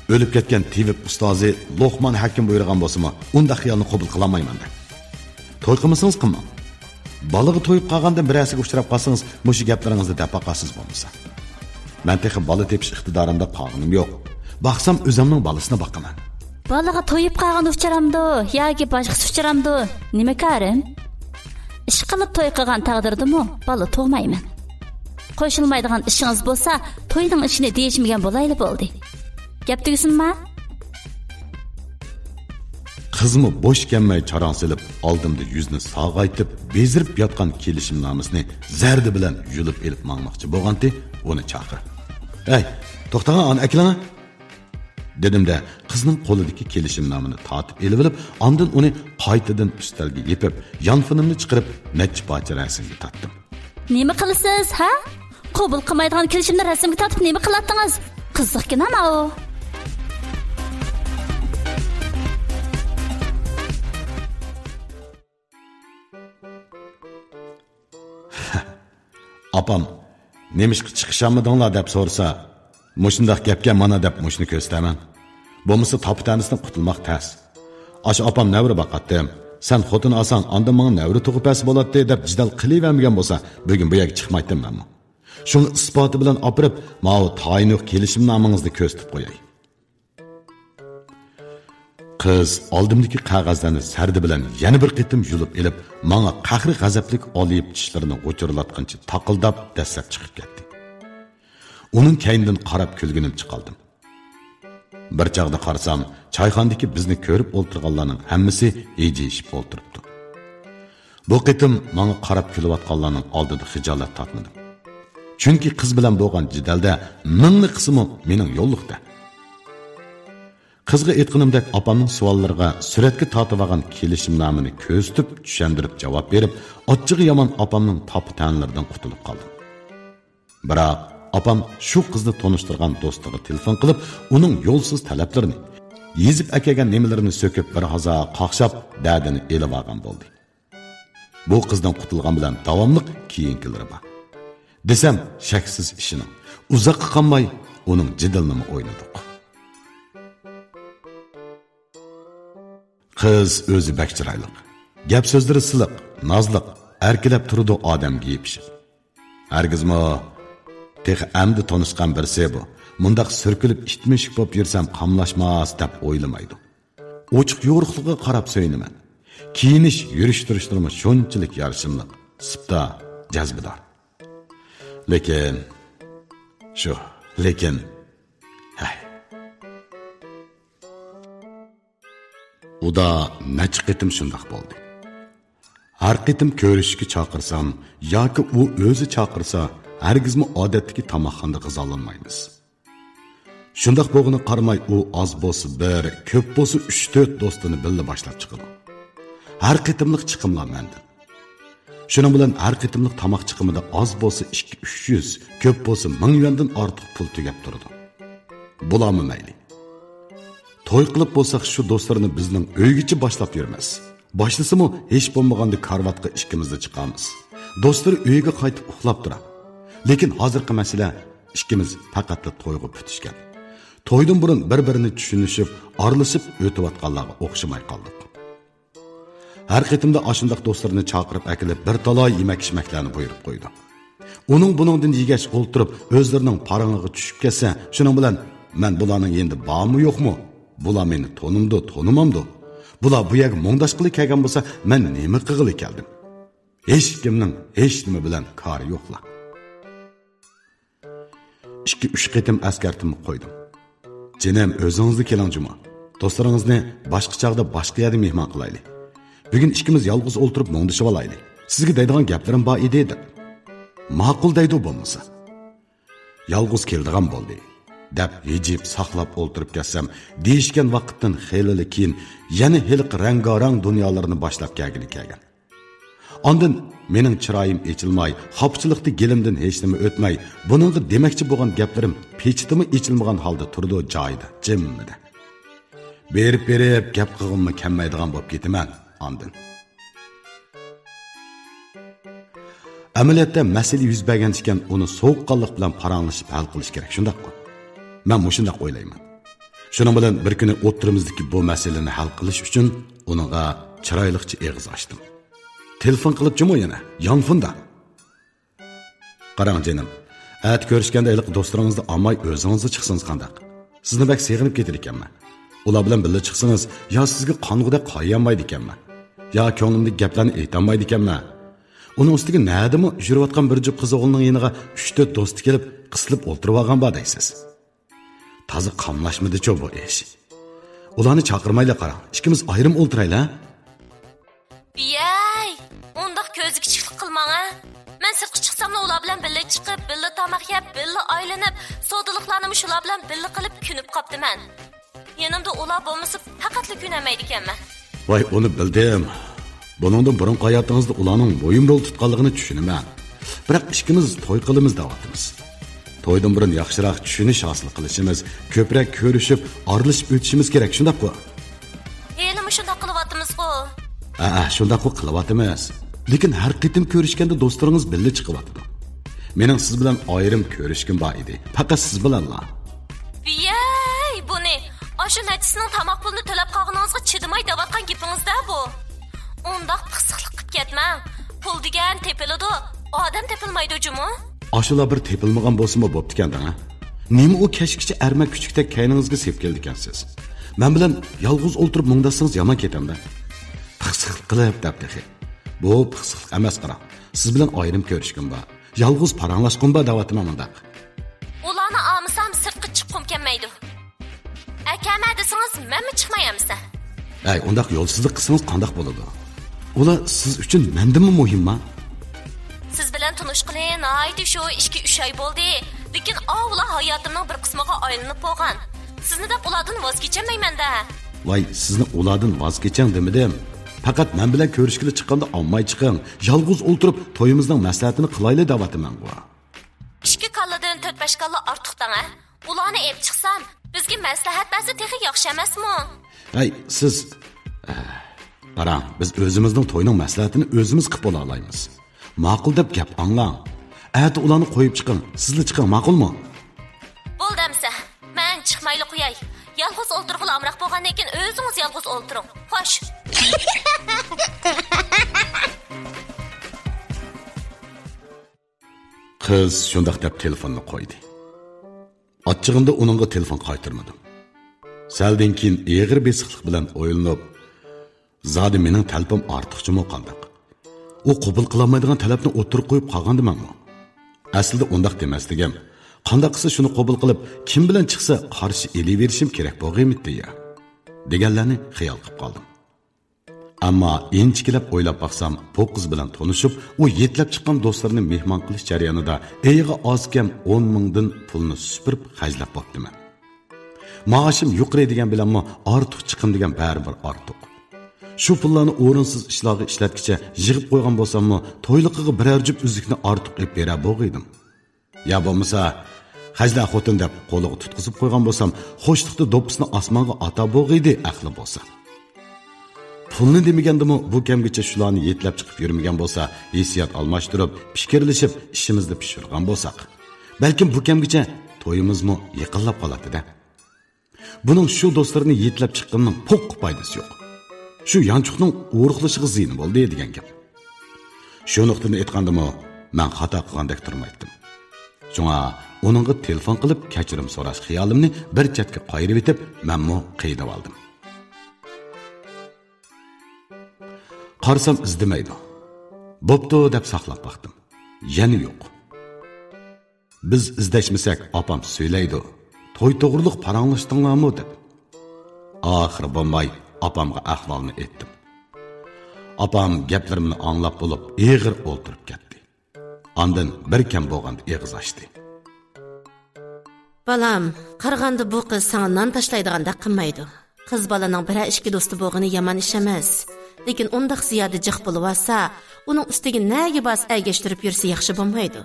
ئۆلۈپ كەتكەن تېۋىپ ئۇستازى لوقمان ھەكىم بۇيرۇغان بولسىمۇ، ئۇنداق خىيالنى قوبۇل قىلالمايمەن دە. توي قىلمىسىڭىز قىلماڭ. بالىغا تويۇپ قالغاندىن بىرەرسىگە ئۇچراپ قالسىڭىز، مۇشۇ گەپلىرىڭىزنى دەپ باقارسىز بولمىسا. مەن تېخى بالا تېپىش ئىقتىدارىمدا قالغىنىم يوق. باقسام ئۆزۈمنىڭ بالىسىنى باقىمەن. بالىغا تويۇپ قالغان ئۇچرامدۇ ياكى باشقىسى ئۇچرامدۇ، نېمە كارىم؟ ئىشقىلىپ توي قىلغان تەقدىردىمۇ بالا تۇغمايمەن. قوشۇلمايدىغان ئىشىڭىز بولسا، توينىڭ ئىشىنى دېيىشمىگەن بولايلى بولدى. گەپ تۈگىسۇنما؟ قىزمۇ بوش كەلمەي چاراڭ سېلىپ، ئالدىمدا يۈزىنى ساغايتىپ، بېزىرىپ ياتقان كېلىشىمنامىسىنى زەردە بىلەن يۇلۇپ ئېلىپ ماڭماقچى بولغانتى، ئۇنى چاقىرىپ، «ھەي، توختاڭا، ئانى ئەكېلىڭە!» دېدىم-دە، قىزنىڭ قولىدىكى كېلىشىمنامىنى تارتىپ ئېلىۋېلىپ، ئاندىن ئۇنى قايتىدىن ئۈستەلگە يېپىپ، يانفونۇمنى چىقىرىپ، نەچچە پارچە رەسىمگە تارتتىم. نېمە قىلىسىز، ھە؟ قوبۇل قىلمايدىغان كېلىشىمنى رەسىمگە تارتىپ نېمە قىلاتتىڭىز؟ قىزىقكىنە ماۋۇ. ئاپام، «نېمىشقا چىقىشالمىدىڭلار؟» دەپ سورىسا، «مۇشۇنداق گەپكەن مانا» دەپ مۇشۇنى كۆرسىتەرمەن. بولمىسا تاپا-تەنىسىدىن قۇتۇلماق تەس. ئاشۇ ئاپام نەۋرە باقاتتىم، «سەن خوتۇن ئالساڭ، ئاندىن ماڭا نەۋرە تۇغۇپ بەرسە بولاتتى» دەپ جېدەل قىلىۋەرمىگەن بولسا، بۈگۈن بۇ يەرگە چىقمايتتىم مەنمۇ. شۇڭا ئىسپاتى بىلەن ئاپىرىپ، ماۋۇ تايىنلىق كېلىشىمنامىڭىزنى كۆرسىتىپ قوياي. قىز ئالدىمدىكى قەغەزلەرنى زەردە بىلەن يەنە بىر قېتىم يۇلۇپ ئېلىپ، ماڭا قەھرى-غەزەپلىك ئالىيىپ چىشلىرىنى غۇچۇرلاتقىنچە تاقىلداپ دەسسەپ چىقىپ كەتتى. ئۇنىڭ كەينىدىن قاراپ كۈلگىنىمچە قالدىم. بىر چاغدا قارىسام، چايخانىدىكى بىزنى كۆرۈپ ئولتۇرغانلارنىڭ ھەممىسى ھىجىيىشىپ ئولتۇرۇپتۇ. بۇ قېتىم ماڭا قاراپ كۈلۈۋاتقانلارنىڭ ئالدىدا خىجالەت تارتمىدىم. چۈنكى قىز بىلەن بولغان جېدەلدە مىڭنى قىلسىمۇ مېنىڭ يوللۇقتە. قىزغا ئېيتقىنىمدەك ئاپامنىڭ سوئاللىرىغا سۈرەتكە تارتىۋالغان كېلىشىمنامىنى كۆرسىتىپ، چۈشەندۈرۈپ جاۋاب بېرىپ، ئاچچىقى يامان ئاپامنىڭ تاپا-تەنىلىرىدىن قۇتۇلۇپ قالدىم. بىراق، ئاپام شۇ قىزنى تونۇشتۇرغان دوستىغا تېلېفون قىلىپ، ئۇنىڭ يولسىز تەلەپلىرىنى، يېزىپ ئەكەلگەن نېمىلىرىنى سۆكۈپ، بىر ھازا قاقشاپ، دەردىنى ئېلىۋالغان بولدى. بۇ قىزدىن قۇتۇلغان بىلەن داۋاملىق كېيىنكىلىرى بار. دېسەم، شەكسىز ئىشىنىڭ. ئۇزاققا قالماي ئۇنىڭ جېدىلىنىمۇ ئوينىدۇق. قىز ئۆزى بەك چىرايلىق. گەپ-سۆزلىرى سىلىق، نازلىق، ئەركىلەپ تۇرىدۇ ئادەمگە يېپىشىپ. ھەرگىزمۇ «تېخى ئەمدى تونۇشقان بىرسى بۇ، مۇنداق سۈركىلىپ ئىت-مۈشۈك بولۇپ يۈرسەم قاملاشماس» دەپ ئويلىمايدۇ. ئوچۇق-يورۇقلۇقىغا قاراپ سۆيۈنىمەن. كىيىنىش، يۈرۈش-تۇرۇشلىرىمۇ شۇنچىلىك يارىشىملىق، سىپتا، جەزبىدار. لېكىن، شۇ، لېكىن، ھەي. ئۇدا نەچچە قېتىم شۇنداق بولدى. ھەر قېتىم كۆرۈشۈشكە چاقىرسام ياكى ئۇ ئۆزى چاقىرسا، ھەرگىزمۇ ئادەتتىكى تاماقخانىدا غىزالانمايمىز. شۇنداق بولغىنىغا قارىماي، ئۇ ئاز بولسا بىر، كۆپ بولسا ئۈچ-تۆت دوستىنى بىللە باشلاپ چىقىدۇ. ھەر قېتىملىق چىقىملار مەندىن. شۇنىڭ بىلەن ھەر قېتىملىق تاماق چىقىمىدا ئاز بولسا ئىككى-ئۈچ يۈز، كۆپ بولسا مىڭ يۈەندىن ئارتۇق پۇل تۈگەپ تۇرىدۇ. بۇلارمۇ مەيلى. توي قىلىپ بولساق، شۇ دوستلىرىنى بىزنىڭ ئۆيگىچە باشلاپ يۈرمەس. باشلىسىمۇ، ھېچ بولمىغاندا كارىۋاتقا ئىككىمىزلا چىقامىز. دوستلىرى ئۆيىگە قايتىپ ئۇخلاپ تۇرار. لېكىن ھازىرقى مەسىلە، ئىككىمىز پەقەتلا تويغا پۈتۈشكەن. تويدىن بۇرۇن بىر-بىرىنى چۈشىنىشىپ، ئارىلىشىپ ئۆتۈۋاتقانلارغا ئوخشىماي قالدۇق. ھەر قېتىمدا ئاشۇنداق دوستلىرىنى چاقىرىپ ئەكېلىپ، بىر تالاي يېمەك-ئىچمەكلەرنى بۇيرۇپ قويىدۇ. ئۇنىڭ بۇنىڭدىن يېگەچ ئولتۇرۇپ، ئۆزلىرىنىڭ پاراڭىغا چۈشۈپ كەتسە، شۇنىڭ بىلەن «مەن بۇلارنىڭ يېنىدا بارمۇ يوقمۇ؟ بۇلار مېنى تونۇمدۇ، تونۇمامدۇ؟ بۇلار بۇ يەرگە مۇڭداشقىلى كەلگەن بولسا، مەن نېمە قىلغىلى كەلدىم؟» ھېچكىمنىڭ ھېچنېمە بىلەن كارى يوقلا. ئىككى-ئۈچ قېتىم ئەسكەرتىپمۇ قويدۇم. «جېنىم، ئۆزىڭىزلا كېلىڭ جۇمۇ. دوستلىرىڭىزنى باشقا چاغدا باشقا يەردە مېھمان قىلايلى. بۈگۈن ئىككىمىز يالغۇز ئولتۇرۇپ مۇڭدىشىۋالايلى. سىزگە دەيدىغان گەپلىرىم بار ئىدى» دەپ. «ماقۇل» دەيدۇ بولمىسا. «يالغۇز كېلىدىغان بولدى» دەپ ھىجىيىپ ساقلاپ ئولتۇرۇپ كەتسەم، دېيىشكەن ۋاقىتتىن خېلىلا كېيىن يەنە ھېلىقى رەڭگارەڭ دۇنيالىرىنى باشلاپ كەلگىلى كەلگەن. ئاندىن مېنىڭ چىرايىم ئېچىلماي، خاپىچىلىقتا گېلىمدىن ھېچنېمە ئۆتمەي، بۇنىڭغا دېمەكچى بولغان گەپلىرىم پېچىتىمۇ ئېچىلمىغان ھالدا تۇرىدۇ جايىدا، جىممىدە. بېرىپ-بېرىپ گەپ قىلغۇممۇ كەلمەيدىغان بولۇپ كېتىمەن ئاندىن. ئەمەلىيەتتە مەسىلە يۈز بەرگەن ئىكەن، ئۇنى سوغۇققانلىق بىلەن پاراڭلىشىپ ھەل قىلىش كېرەك، شۇنداققۇ؟ مەن مۇشۇنداق ئويلايمەن. شۇنىڭ بىلەن بىر كۈنى ئوتتۇرىمىزدىكى بۇ مەسىلىنى ھەل قىلىش ئۈچۈن ئۇنىڭغا چىرايلىقچە ئېغىز ئاچتىم. تېلېفون قىلىپ جۇمۇ يەنە، يانفوندا. «قاراڭ جېنىم، ئەتە كۆرۈشكەندە ھېلىقى دوستلىرىڭىزنى ئالماي ئۆزىڭىزلا چىقسىڭىز قانداق؟ سىزنى بەك سېغىنىپ كېتىدىكەنمەن. ئۇلار بىلەن بىللە چىقسىڭىز، يا سىزگە قانغۇدەك قايىيالمايدىكەنمەن، يا كۆڭلۈمدىكى گەپلەرنى ئېيتالمايدىكەنمەن. ئۇنىڭ ئۈستىگە نەدىمۇ يۈرۈۋاتقان بىر جۈپ قىز ئوغلىنىڭ يېنىغا ئۈچ-تۆت دوستى كېلىپ قىستىلىپ ئولتۇرۇۋالغان بار دەيسىز.» تازا قاملاشمىدىچۇ بۇ ئىش. ئۇلارنى چاقىرمايلى قاراڭ، ئىككىمىز ئايرىم ئولتۇرايلى، ھە؟ بىيەي، ئۇنداق كۆزگە كىچىكلىك قىلماڭ، ھە؟ مەن سىرتقا چىقساملا ئۇلار بىلەن بىللە چىقىپ، بىللە تاماق يەپ، بىللە ئايلىنىپ، سودىلىقلارنىمۇ شۇلار بىلەن بىللە قىلىپ كۆنۈپ قاپتىمەن. يېنىمدا ئۇلار بولمىسا پەقەتلا كۆنەلمەيدىكەنمەن. ۋاي، ئۇنى بىلدىم. بۇنىڭدىن بۇرۇنقى ھاياتىڭىزدا ئۇلارنىڭ مۇھىم رول تۇتقانلىقىنى چۈشىنىمەن. بىراق ئىككىمىز توي قىلىمىز دەۋاتىمىز. تويدىن بۇرۇن ياخشىراق چۈشىنىش ھاسىل قىلىشىمىز، كۆپرەك كۆرۈشۈپ، ئارىلىشىپ ئۆتۈشىمىز كېرەك، شۇنداققۇ؟ ھېلىمۇ شۇنداق قىلىۋاتىمىزغۇ؟ ھەئە، شۇنداققۇ قىلىۋاتىمىز. لېكىن ھەر قېتىم كۆرۈشكەندە دوستلىرىڭىز بىللە چىقىۋاتىدۇ. مېنىڭ سىز بىلەن ئايرىم كۆرۈشكۈم بار ئىدى. پەقەت سىز بىلەنلا. ۋىيەي، بۇنى، ئاشۇ نەچچىسىنىڭ تاماق پۇلىنى تۆلەپ قالغىنىڭىزغا چىدىماي دەۋاتقان گېپىڭىز-دە بۇ. ئۇنداق پىخسىقلىق قىپ كەتمەڭ. پۇل دېگەن تېپىلىدۇ، ئادەم تېپىلمايدۇ جۇمۇ. ئاشۇلار بىر تېپىلمىغان بولسىمۇ بوپتىكەن دەڭە. نېمە ئۇ كەچكىچە ئەرمەن كۈچۈكتەك كەينىڭىزگە سېلىپ كېلىدىكەنسىز؟ مەن بىلەن يالغۇز ئولتۇرۇپ مۇڭداشسىڭىز يامان كېتەمدە. پىخسىقلىق قىلىپ دەپ تېخى. بۇ پىخسىقلىق ئەمەس، قاراڭ. سىز بىلەن ئايرىم كۆرۈشكۈم بار. يالغۇز پاراڭلاشقۇم بار دەۋاتىمەن مۇنداق. ئۇلارنى ئالمىسام سىرتقا چىققۇم كەلمەيدۇ. ئەكەمە دېسىڭىز مەنمۇ چىقماي ئەمىسە. ئەي، ئۇنداق يولسىزلىق قىلسىڭىز قانداق بولىدۇ؟ ئۇلار سىز ئۈچۈن مەندىنمۇ مۇھىمما؟ سىز بىلەن تونۇشقىلى ناھايىتى شۇ ئىككى ئۈچ ئاي بولدى. لېكىن ئاۋۇلار ھاياتىمنىڭ بىر قىسمىغا ئايلىنىپ بولغان. سىزنى دەپ ئۇلاردىن ۋاز كېچەلمەيمەن-دە. ۋاي، سىزنى ئۇلاردىن ۋاز كېچىڭ دېمىدىم. پەقەت مەن بىلەن كۆرۈشكىلى چىققاندا ئالماي چىقىڭ. يالغۇز ئولتۇرۇپ تويىمىزنىڭ مەسلىھەتىنى قىلايلى دەۋاتىمەنغۇ. ئىككى كاللىدىن تۆت-بەش كاللا ئارتۇق دەڭە. ئۇلارنى ئېلىپ چىقسام، بىزگە مەسلىھەت بەرسە تېخى ياخشى ئەمەسمۇ؟ ھەي، سىز، ئە، قاراڭ، بىز ئۆزىمىزنىڭ توينىڭ مەسلىھەتىنى ئۆزىمىز قىلىپ بولالايمىز. ماقۇل دەپ گەپ ئاڭلاڭ. ئەتە ئۇلارنى قويۇپ چىقىڭ، سىزلا چىقىڭ، ماقۇلمۇ؟ بولدى ئەمسە، مەن چىقمايلا قوياي. يالغۇز ئولتۇرغىلى ئامراق بولغاندىن كېيىن ئۆزىڭىز يالغۇز ئولتۇرۇڭ. خوش. قىز شۇنداق دەپ تېلېفوننى قويدى. ئاچچىقىمدا ئۇنىڭغا تېلېفون قايتۇرمىدىم. سەلدىن كېيىن ئېغىر بېسىقلىق بىلەن ئويلىنىپ، زادى مېنىڭ تەلىپىم ئارتۇقچىمۇ قانداق؟ ئۇ قوبۇل قىلالمايدىغان تەلەپنى ئوتتۇرىغا قويۇپ قالغاندىمەنمۇ؟ ئەسلىدە ئۇنداق دېمەسلىكىم، قانداق قىلسا شۇنى قوبۇل قىلىپ، كىم بىلەن چىقسا قارشى ئېلىۋېرىشىم كېرەك بولغىيمىتى يا؟ دېگەنلەرنى خىيال قىلىپ قالدىم. ئەمما ئىنچىكىلەپ ئويلاپ باقسام، بۇ قىز بىلەن تونۇشۇپ، ئۇ يېتىلەپ چىققان دوستلىرىنى مېھمان قىلىش جەريانىدا ئېيىغا ئاز كەم ئون مىڭدىن پۇلنى سۈپۈرۈپ خەجلەپ بوپتىمەن. مائاشىم يۇقىرى دېگەن بىلەنمۇ ئارتۇق چىقىم دېگەن بەرىبىر ئارتۇق. شۇ پۇللارنى ئورۇنسىز ئىشلارغا ئىشلەتكىچە يىغىپ قويغان بولساممۇ، تويلۇقىغا بىرەر جۈپ ئۈزۈكنى ئارتۇق ئېلىپ بېرەر بولغىيدىم. يا بولمىسا، خەجلە خوتۇن دەپ قولىغا تۇتقۇزۇپ قويغان بولسام، خۇشلۇقتا دوپپىسىنى ئاسمانغا ئاتار بولغىيدى، ئەقلى بولسا. پۇلنى دېمىگەندىمۇ، بۇ كەمگىچە شۇلارنى يېتىلەپ چىقىپ يۈرمىگەن بولسا، ھېسسىيات ئالماشتۇرۇپ، پىكىرلىشىپ، ئىشىمىزنى پىشۇرغان بولساق، بەلكىم بۇ كەمگىچە تويىمىزمۇ يېقىنلاپ قالاتتى-دە. بۇنىڭ شۇ دوستلىرىنى يېتىلەپ چىققىنىنىڭ پوققا پايدىسى يوق. شۇ يانچۇقنىڭ ئورۇقلىشىغا زىيىنى بولدى دېگەن گەپ. شۇ نۇقتىدىن ئېيتقاندىمۇ، مەن خاتا قىلغاندەك تۇرمايتتىم. شۇڭا ئۇنىڭغا تېلېفون قىلىپ كەچۈرۈم سوراش خىيالىمنى بىر چەتكە قايرىۋېتىپ، مەنمۇ قىينىۋالدىم. قارىسام ئىزدىمەيدۇ. بوپتۇ دەپ ساقلاپ باقتىم. يەنە يوق. بىز ئىزدەشمىسەك ئاپام سۆيلەيدۇ، توي توغرۇلۇق پاراڭلاشتىڭلارمۇ دەپ. ئاخىرى بولماي ئاپامغا ئەھۋالنى ئېيتتىم. ئاپام گەپلىرىمنى ئاڭلاپ بولۇپ ئېغىر ئولتۇرۇپ كەتتى. ئاندىن بىر كەم بولغاندا ئېغىز ئاچتى. بالام، قارىغاندا بۇ قىز ساڭا نان تاشلايدىغاندەك قىلمايدۇ. قىز بالىنىڭ بىرەر ئىككى دوستى بولغىنى يامان ئىش ئەمەس. لېكىن ئۇنداق زىيادە جىق بولۇۋالسا، ئۇنىڭ ئۈستىگە نەگە بارسا ئەگەشتۈرۈپ يۈرسە ياخشى بولمايدۇ.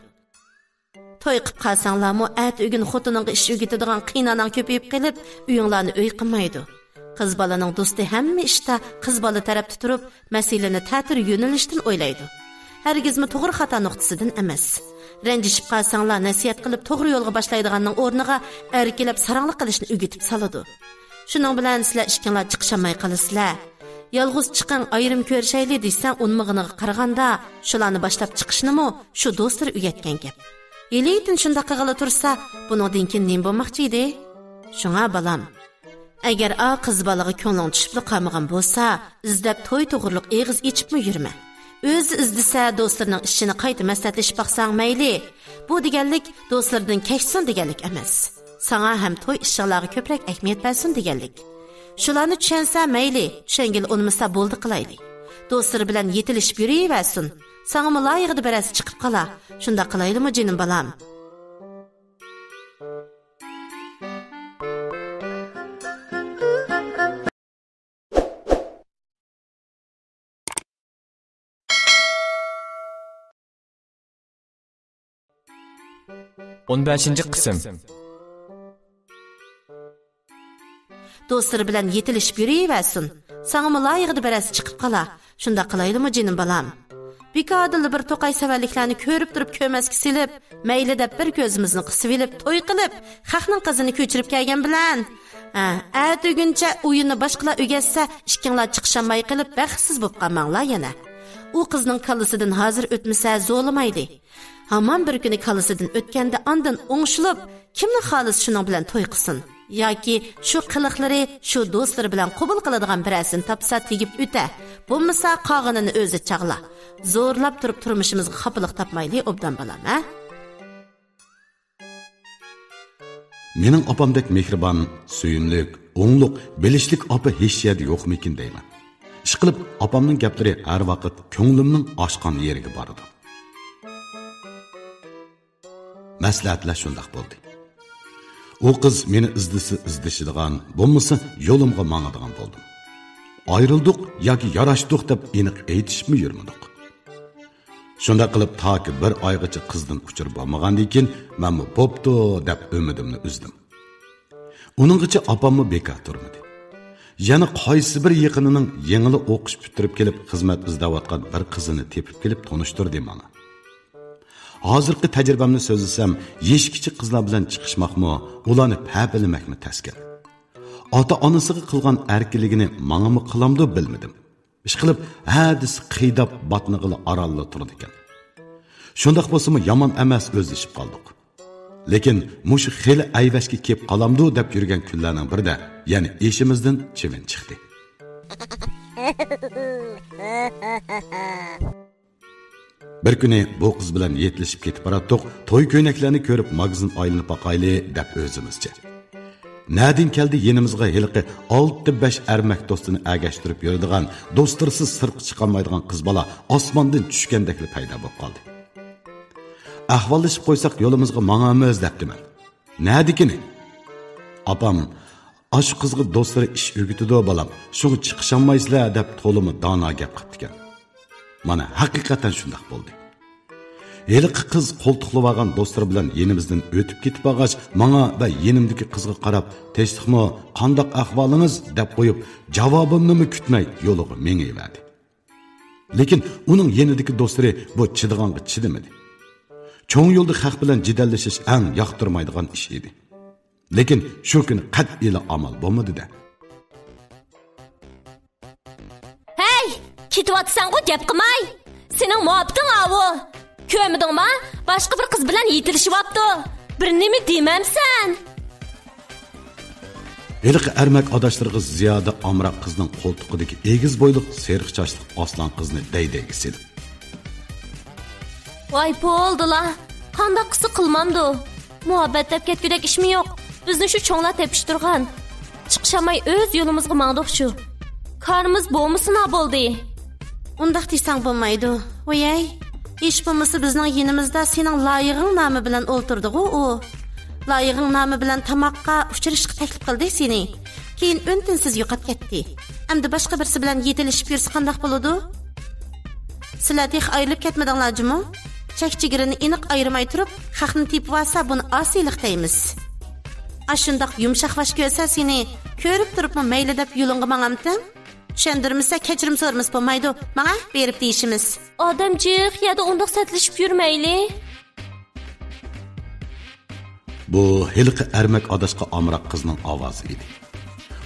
توي قىپ قالساڭلارمۇ، ئەتە ئۆگۈن خوتۇنۇڭغا ئىش ئۆگىتىدىغان قىيناناڭ كۆپىيىپ قېلىپ، ئۆيۈڭلارنى ئۆي قىلمايدۇ. قىز بالىنىڭ دوستى ھەممە ئىشتا قىز بالا تەرەپتە تۇرۇپ، مەسىلىنى تەتۈر يۆنىلىشتىن ئويلايدۇ. ھەرگىزمۇ توغرا خاتا نۇقتىسىدىن ئەمەس. رەنجىشىپ قالساڭلار، نەسىھەت قىلىپ توغرا يولغا باشلايدىغاننىڭ ئورنىغا ئەركىلەپ ساراڭلىق قىلىشنى ئۆگىتىپ سالىدۇ. شۇنىڭ بىلەن سىلەر ئىككىڭلار چىقىشالماي قالىسىلەر. يالغۇز چىقىڭ، ئايرىم كۆرۈشەيلى دېسەڭ، ئۇنىمىغىنىغا قارىغاندا، شۇلارنى باشلاپ چىقىشنىمۇ شۇ دوستلىرى ئۆگەتكەن گەپ. ھېلىتىن شۇنداق قىلغىلى تۇرسا، بۇنىڭدىن كېيىن نېمە بولماقچى ئىدى؟ شۇڭا بالام، ئەگەر ئا قىز بالىغا كۆڭلۈڭ چۈشۈپلا قالمىغان بولسا، ئىزدەپ توي توغرۇلۇق ئېغىز ئېچىپمۇ يۈرمە. ئۆزى ئىزدىسە، دوستلىرىنىڭ ئىشىنى قايتا مەسلىھەتلىشىپ باقساڭ مەيلى. بۇ دېگەنلىك دوستلىرىدىن كەچسۇن دېگەنلىك ئەمەس. ساڭا ھەم توي ئىشىڭلارغا كۆپرەك ئەھمىيەت بەرسۇن دېگەنلىك. شۇلارنى چۈشەنسە مەيلى، چۈشەنگىلى ئۇنىمىسا بولدى قىلايلى. دوستلىرى بىلەن يېتىلىشىپ يۈرۈۋەرسۇن. ساڭىمۇ لايىقىدا بىرەرسى چىقىپ قالا. شۇنداق قىلايلىمۇ جېنىم بالام؟ ئون بەشىنچى قىسىم. دوستلىرى بىلەن يېتىلىشىپ يۈرۈۋەرسۇن. ساڭىمۇ لايىقىدا بىرەرسى چىقىپ قالا. شۇنداق قىلايلىمۇ جېنىم بالام؟ بىكاردىنلا بىر توقاي سەۋەنلىكلەرنى كۆرۈپ تۇرۇپ كۆرمەسكە سېلىپ، مەيلى دەپ بىر كۆزىمىزنى قىسىۋېلىپ توي قىلىپ، خەقنىڭ قىزىنى كۆچۈرۈپ كەلگەن بىلەن. ھە، ئەتىگۈنچە ئويۇننى باشقىلار ئۆگەتسە، ئىككىڭلار چىقىشالماي قېلىپ بەختسىز بولۇپ قالماڭلار يەنە. ئۇ قىزنىڭ كاللىسىدىن ھازىر ئۆتمىسە زورلىمايلى. ھامان بىر كۈنى كاللىسىدىن ئۆتكەندە ئاندىن ئوڭشىلىپ، كىمنى خالىسا شۇنىڭ بىلەن توي قىلسۇن. ياكى شۇ قىلىقلىرى، شۇ دوستلىرى بىلەن قوبۇل قىلىدىغان بىرەرسىنى تاپسا تېگىپ ئۆتە. بولمىسا قالغىنىنى ئۆزى چاغلا. زورلاپ تۇرۇپ تۇرمۇشىمىزغا خاپىلىق تاپمايلى، ئوبدان بالام، ھە؟ مېنىڭ ئاپامدەك مېھرىبان، سۆيۈملۈك، ئوڭلۇق، بىلىشلىك ئاپا ھېچ يەردە يوقمىكىن دەيمەن. ئىشقىلىپ، ئاپامنىڭ گەپلىرى ھەر ۋاقىت كۆڭلۈمنىڭ ئاچقان يېرىگە بارىدۇ. مەسلىھەتلەر شۇنداق بولدى. ئۇ قىز مېنى ئىزدىسە ئىزدىشىدىغان، بولمىسا يولۇمغا ماڭىدىغان بولدۇم. ئايرىلدۇق ياكى ياراشتۇق دەپ ئېنىق ئېيتىشىپمۇ يۈرمىدۇق. شۇنداق قىلىپ تاكى بىر ئايغىچە قىزدىن ئۇچۇر بولمىغاندىن كېيىن مەنمۇ بوپتۇ دەپ ئۈمىدىمنى ئۈزدۈم. ئۇنىڭغىچە ئاپاممۇ بىكار تۇرمىدى. يەنە قايسى بىر يېقىنىنىڭ يېڭىلا ئوقۇش پۈتتۈرۈپ كېلىپ خىزمەت ئىزدەۋاتقان بىر قىزىنى تېپىپ كېلىپ تونۇشتۇردى ماڭا. ھازىرقى تەجرىبەمنى سۆزلىسەم، يېشى كىچىك قىزلار بىلەن چىقىشماقمۇ، ئۇلارنى پەپىلىمەكمۇ تەسكەن. ئاتا-ئانىسىغا قىلغان ئەركىنلىكىنى ماڭىمۇ قىلامدۇ بىلمىدىم. ئىشقىلىپ، ھە دېسە قىيداپ باتنىغىلى ئارانلا تۇرىدىكەن. شۇنداق بولسىمۇ يامان ئەمەس، ئۆزلىشىپ قالدۇق. لېكىن مۇشۇ خېلى ئەيۋەشكە كېلىپ قالامدۇ دەپ يۈرگەن كۈنلەرنىڭ بىرىدە يەنە ئېشىمىزدىن چىۋىن چىقتى. بىر كۈنى بۇ قىز بىلەن يېتىلىشىپ كېتىپ باراتتۇق، توي كۆينەكلەرنى كۆرۈپ ماگىزىن ئايلىنىپ باقايلى دەپ ئۆزىمىزچە. نەدىن كەلدى يېنىمىزغا ھېلىقى ئالتە بەش ئەرمەك دوستىنى ئەگەشتۈرۈپ يۈرىدىغان، دوستلىرىسىز سىرتقا چىقالمايدىغان قىز بالا ئاسماندىن چۈشكەندەكلا پەيدا بولۇپ قالدى. ئەھۋاللىشىپ قويساق يولىمىزغا ماڭارمىز دەپتىمەن. نەدىكىنى؟ ئاپام، ئاشۇ قىزغا دوستلىرى ئىش ئۆگىتىدۇ بالام، شۇڭا چىقىشالمايسىلەر دەپ تولىمۇ دانا گەپ قىپتىكەن. مانا ھەقىقەتەن شۇنداق بولدى. ھېلىقى قىز قولتۇقلىۋالغان دوستلىرى بىلەن يېنىمىزدىن ئۆتۈپ كېتىپ بارغاچ، ماڭا ۋە يېنىمدىكى قىزغا قاراپ، تىنچلىقمۇ، قانداق ئەھۋالىڭىز دەپ قويۇپ، جاۋابىمنىمۇ كۈتمەي يولىغا مېڭىۋەردى. لېكىن ئۇنىڭ يېنىدىكى دوستلىرى بۇ چىدىغانغا چىدىمىدى. چوڭ يولدا خەق بىلەن جېدەللىشىش ئەڭ ياقتۇرمايدىغان ئىش ئىدى. لېكىن شۇ كۈنى قەتئىيلا ئامال بولمىدى-دە. ھەي، كېتىۋاتىسەنغۇ، گەپ قىلماي. سېنىڭ مۇھەببىتىڭ ئاۋۇ. كۆرمىدىڭما؟ باشقا بىر قىز بىلەن يېتىلىشىۋاپتۇ. بىر نېمە دېمەمسەن؟ ھېلىقى ئەرمەك ئاداشلىرىغا زىيادە ئامراق قىزنىڭ قولتۇقىدىكى ئېگىز بويلۇق، سېرىق چاچلىق ئاسلان قىزنى دەي-دەيگە سېلىپ. ۋاي، بولدىلا. قانداق قىلسا قىلمامدۇ؟ مۇھەببەت دەپ كەتكۈدەك ئىشمۇ يوق. بىزنى شۇ چوڭلار تېپىشتۇرغان. چىقىشالماي ئۆز يولىمىزغا ماڭدۇقچۇ. كارىمىز بولمىسىنا بولدى. ئۇنداق دېسەڭ بولمايدۇ. ۋويەي، ھېچ بولمىسا بىزنىڭ يېنىمىزدا سېنىڭ لايىقىڭ نامى بىلەن ئولتۇردىغۇ ئۇ. لايىقىڭ نامى بىلەن تاماققا، ئۇچرىشىشقا تەكلىپ قىلدى سېنى. كېيىن ئۈن-تىنسىز يوقاپ كەتتى. ئەمدى باشقا بىرسى بىلەن يېتىلىشىپ يۈرسە قانداق بولىدۇ؟ سىلەر تېخى ئايرىلىپ كەتمىدىڭلار جۇمۇ؟ چەك-چېگرىنى ئېنىق ئايرىماي تۇرۇپ، خەقنى تېپىۋالسا، بۇنى ئاسىيلىق دەيمىز. ئاشۇنداق يۇمشاق باش كۆرسە سېنى، كۆرۈپ تۇرۇپمۇ مەيلى دەپ يولۇڭغا ماڭامتىڭ؟ چۈشەندۈرمىسە، كەچۈرۈم سورىمىسا بولمايدۇ. ماڭە، بېرىپ دېيىشىمىز. ئادەم جىق يەردە ئۇنداق سەتلىشىپ يۈرمەيلى. بۇ ھېلىقى ئەرمەك ئاداشقا ئامراق قىزنىڭ ئاۋازى ئىدى.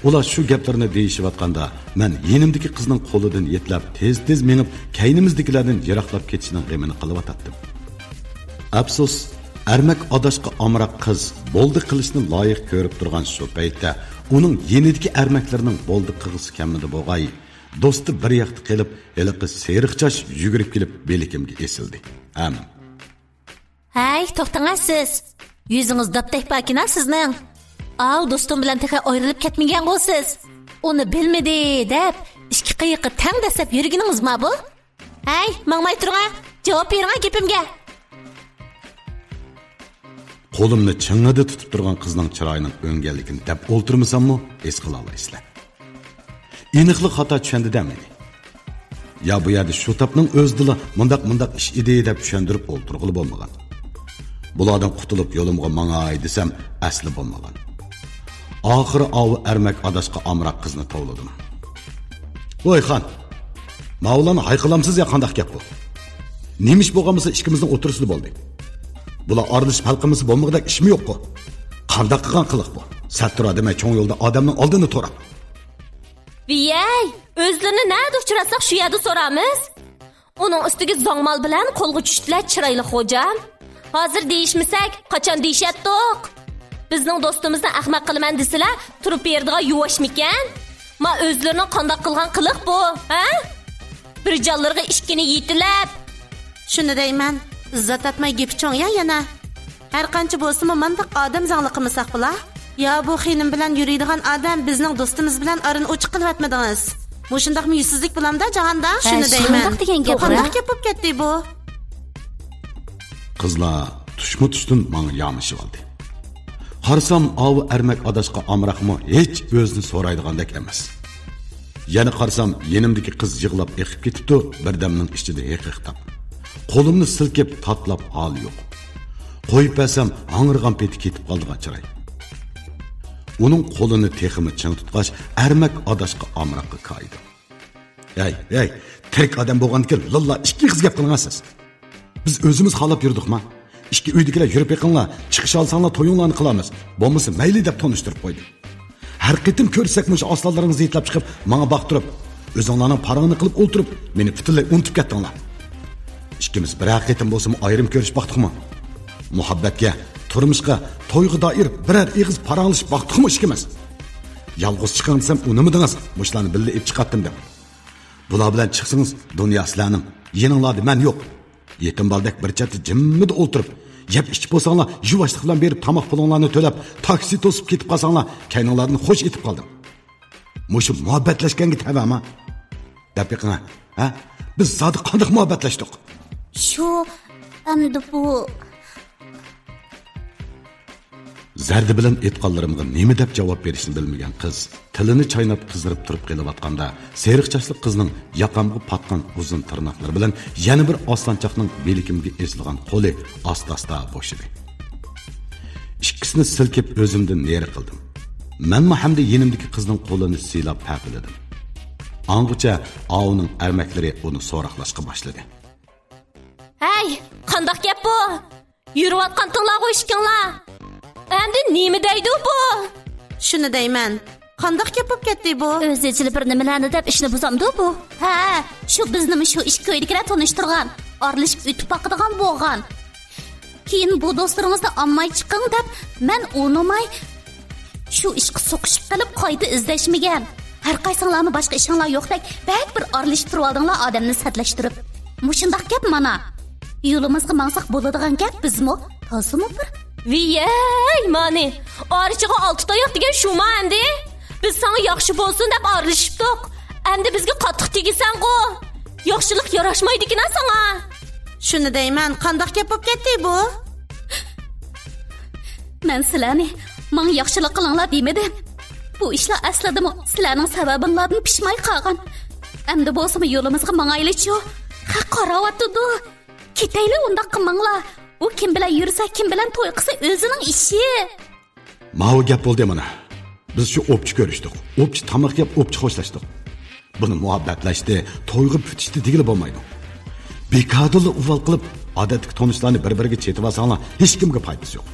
ئۇلار شۇ گەپلىرىنى دېيىشىۋاتقاندا، مەن يېنىمدىكى قىزنىڭ قولىدىن يېتىلەپ، تېز-تېز مېڭىپ، كەينىمىزدىكىلەردىن يىراقلاپ كېتىشنىڭ غېمىنى قىلىۋاتاتتىم. ئەپسۇس، ئەرمەك ئاداشقا ئامراق قىز بولدى قىلىشنى لايىق كۆرۈپ تۇرغان شۇ پەيتتە، ئۇنىڭ يېنىدىكى ئەرمەكلىرىنىڭ بولدى قىلغۇسى كەلمىدى بوغاي، دوستى بىر ياقتا قېلىپ، ھېلىقى سېرىق چاچ يۈگۈرۈپ كېلىپ بىلىكىمگە ئېسىلدى ھەم، ھەي، توختاڭە سىز! يۈزىڭىز داپتەك پاكىنا سىزنىڭ! ئاۋۇ دوستۇم بىلەن تېخى ئايرىلىپ كەتمىگەنغۇ سىز! ئۇنى بىلمىدى دەپ، ئىككى قېيىققا تەڭ دەسسەپ يۈرگىنىڭىزما بۇ؟ ھەي، ماڭماي تۇرۇڭە! جاۋاب بېرىڭە گېپىمگە! قولۇمنى چىڭڭىدە تۇتۇپ تۇرغان قىزنىڭ چىرايىنىڭ ئۆڭگەنلىكىنى دەپ ئولتۇرمىساممۇ ھېس قىلالايسىلەر. ئېنىقلا خاتا چۈشەندى-دە مېنى. يا بۇ يەردە شۇ تاپنىڭ ئۆزىدىلا مۇنداق، مۇنداق ئىش ئىدى دەپ چۈشەندۈرۈپ ئولتۇرغىلى بولمىغان. بۇلاردىن قۇتۇلۇپ يولۇمغا ماڭاي دېسەم ئەسلى بولمىغان. ئاخىرى ئاۋۇ ئەرمەك ئاداشقا ئامراق قىزنى توۋلىدىم. ۋوي خان، ماۋۇلارنى ھايقىلامسىز يا قانداق گەپ بۇ؟ نېمە ئىش بولغان بولسا ئىككىمىزنىڭ ئوتتۇرىسىدا بولدى. بۇلار ئارىلىشىپ ھەل قىلمىسا بولمىغۇدەك ئىشمۇ يوققۇ. قانداق قىلغان قىلىق بۇ؟ سەت تۇرا دېمەي چوڭ يولدا ئادەمنىڭ ئالدىنى توراپ. ۋىيەي، ئۆزلىرىنى نەدە ئۇچراتساق شۇ يەردە سورامىز. ئۇنىڭ ئۈستىگە زاڭمال بىلەن قولغا چۈشتىلە چىرايلىق خوجام. ھازىر دېيىشمىسەك، قاچان دېيىشەتتۇق؟ بىزنىڭ دوستىمىزنى ئەخمەق قىلىمەن دېسىلە، تۇرۇپ بېرىدىغان يۇۋاشمىكەن؟ ما ئۆزلىرىنىڭ قانداق قىلغان قىلىق بۇ، ھە؟ بىر جانلىرىغا ئىككىنى يېتىلەپ. شۇنى دەيمەن، ئىززەت ئاتماي گېپى چوڭ يا يەنە. ھەر قانچە بولسىمۇ مانداق ئادەم زاڭلىق قىلمىساق بولا. يا بۇ خېنىم بىلەن يۈرىدىغان ئادەم بىزنىڭ دوستىمىز بىلەن ئارىنى ئوچۇق قىلىۋەتمىدىڭىز. مۇشۇنداقمۇ يۈزسىزلىك بولامدا جاھاندا؟ ھە، شۇنى دەيمەن. شۇنداق دېگەن گەپ. قانداق گەپ بولۇپ كەتتى بۇ؟ قىزلار تۇشمۇ تۇشتىن ماڭا يامىشىۋالدى. قارىسام، ئاۋۇ ئەرمەك ئاداشقا ئامراقمۇ ھېچ ئۆزىنى سورايدىغاندەك ئەمەس. يەنە قارىسام، يېنىمدىكى قىز يىغلاپ ئېقىپ كېتىپتۇ، بىردەمنىڭ ئىچىدە ھېقىقتاپ. قولۇمنى سىلكىپ، تاتلاپ ھالى يوق. قويۇپ بەرسەم، ھاڭرىغان پېتى كېتىپ قالىدىغان چىراي. ئۇنىڭ قولىنى تېخىمۇ چىڭ تۇتقاچ، ئەرمەك ئاداشقا ئامراققا كايىدىم. ھەي، ھەي، تىرىك ئادەم بولغاندىكىن لىللا ئىككى ئېغىز گەپ قىلىڭا سىز. بىز ئۆزىمىز خالاپ يۈردۇقما؟ ئىككى ئۆيدىكىلەر يۈرۈپ بېقىڭلار، چىقىش ئالساڭلار تويۇڭلارنى قىلارمىز، بولمىسا مەيلى دەپ تونۇشتۇرۇپ قويدى. ھەر قېتىم كۆرۈشسەك مۇشۇ ئاستانلىرىڭىزنى يېتىلەپ چىقىپ ماڭا باقتۇرۇپ، ئۆزۈڭلارنىڭ پاراڭىنى قىلىپ ئولتۇرۇپ مېنى پۈتۈنلەي ئۇنتۇپ كەتتىڭلار. ئىككىمىز بىرەر قېتىم بولسىمۇ ئايرىم كۆرۈشۈپ باقتۇقمۇ؟ مۇھەببەتكە، تۇرمۇشقا، تويغا دائىر بىرەر ئېغىز پاراڭلىشىپ باقتۇقمۇ ئىككىمىز؟ يالغۇز چىقىڭ دېسەم ئۇنىمىدىڭىز، مۇشۇلارنى بىللە ئېلىپ چىقاتتىم دەپ. بۇلار بىلەن چىقسىڭىز، دۇنيا سىلەرنىڭ، يېنىڭلاردا مەن يوق. يېتىم بالىدەك بىر چەتتە جىممىدە ئولتۇرۇپ، يەپ ئىچىپ بولساڭلار، يۇۋاشلىق بىلەن بېرىپ تاماق پۇلۇڭلارنى تۆلەپ، تاكسى توسۇپ كېتىپ قالساڭلار، كەينىڭلاردىن خوش ئېتىپ قالدىم. مۇشۇ مۇھەببەتلەشكەنگە تەۋەما؟ دەپ بېقىڭە، ھە؟ بىز زادى قانداق مۇھەببەتلەشتۇق؟ شۇ، ئەمدى بۇ. زەردە بىلەن ئېيتقانلىرىمغا نېمە دەپ جاۋاب بېرىشنى بىلمىگەن قىز تىلىنى چايناپ قىزىرىپ تۇرۇپ قېلىۋاتقاندا، سېرىق چاچلىق قىزنىڭ ياقامغا پاتقان ئۇزۇن تىرناقلىرى بىلەن يەنە بىر ئاسلانچاقنىڭ بىلىكىمگە ئېسىلغان قولى ئاستا-ئاستا بوشىدى. ئىككىسىنى سىلكىپ ئۆزۈمدىن نېرى قىلدىم. مەنمۇ ھەمدە يېنىمدىكى قىزنىڭ قولىنى سىيلاپ پەپىلىدىم. ئاڭغىچە ئاۋۇنىڭ ئەرمەكلىرى ئۇنى سوراقلاشقا باشلىدى. ھەي، قانداق گەپ بۇ؟ يۈرۈۋاتقانتىڭلارغۇ ئىككىڭلار. ئەمدى نېمە دەيدۇ بۇ؟ شۇنى دەيمەن. قانداق گەپ بولۇپ كەتتى بۇ؟ ئۆزى ئىچىدە بىر نېمىلەرنى دەپ ئىشنى بۇزامدۇ بۇ؟ ھە، شۇ بىزنىمۇ شۇ ئىككى ئۆيدىكىلەر تونۇشتۇرغان، ئارىلىشىپ ئۆتۈپ باقىدىغان بولغان. كېيىن بۇ دوستلىرىڭىزنى ئالماي چىقىڭ دەپ، مەن ئۇنىماي، شۇ ئىشقا سوقۇشۇپ قېلىپ قايتا ئىزدەشمىگەن. ھەر قايسىڭلارمۇ باشقا ئىشىڭلار يوقتەك، بەك بىر ئارىلىشىپ تۇرۇۋالدىڭلار ئادەمنى سەتلەشتۈرۈپ. مۇشۇنداق گەپ مانا. يولىمىزغا ماڭساق بولىدىغان گەپ بىزمۇ، تازىمۇ بىر. ۋىيەي، مانى، ئارىچىغا ئالتە تاياق دېگەن شۇما ئەمدى؟ بىز ساڭا ياخشى بولسۇن دەپ ئارىلىشىپتۇق. ئەمدى بىزگە قاتتىق تېگىسەنغۇ. ياخشىلىق ياراشمايدىكىنا ساڭا. شۇنى دەيمەن، قانداق گەپ بولۇپ كەتتى بۇ؟ مەن سىلەرنى ماڭا ياخشىلىق قىلىڭلار دېمىدىم. بۇ ئىشلار ئەسلىدىمۇ سىلەرنىڭ سەۋەبىڭلاردىن پىشماي قالغان. ئەمدى بولسىمۇ يولىمىزغا ماڭايلىچۇ. خەق قاراۋاتىدۇ. كېتەيلى ئۇنداق قىلماڭلار. ئۇ كىم بىلەن يۈرسە، كىم بىلەن توي قىلسا ئۆزىنىڭ ئىشى. ماۋۇ گەپ بولدى مانا. بىز شۇ ئوپچە كۆرۈشتۇق. ئوپچە تاماق يەپ، ئوپچە خوشلاشتۇق. بۇنى مۇھەببەتلەشتى، تويغا پۈتۈشتى دېگىلى بولمايدۇ. بىكاردىنلا ئۇۋال قىلىپ، ئادەتتىكى تونۇشلارنى بىر-بىرىگە چېتىۋالساڭلار، ھېچكىمگە پايدىسى يوق.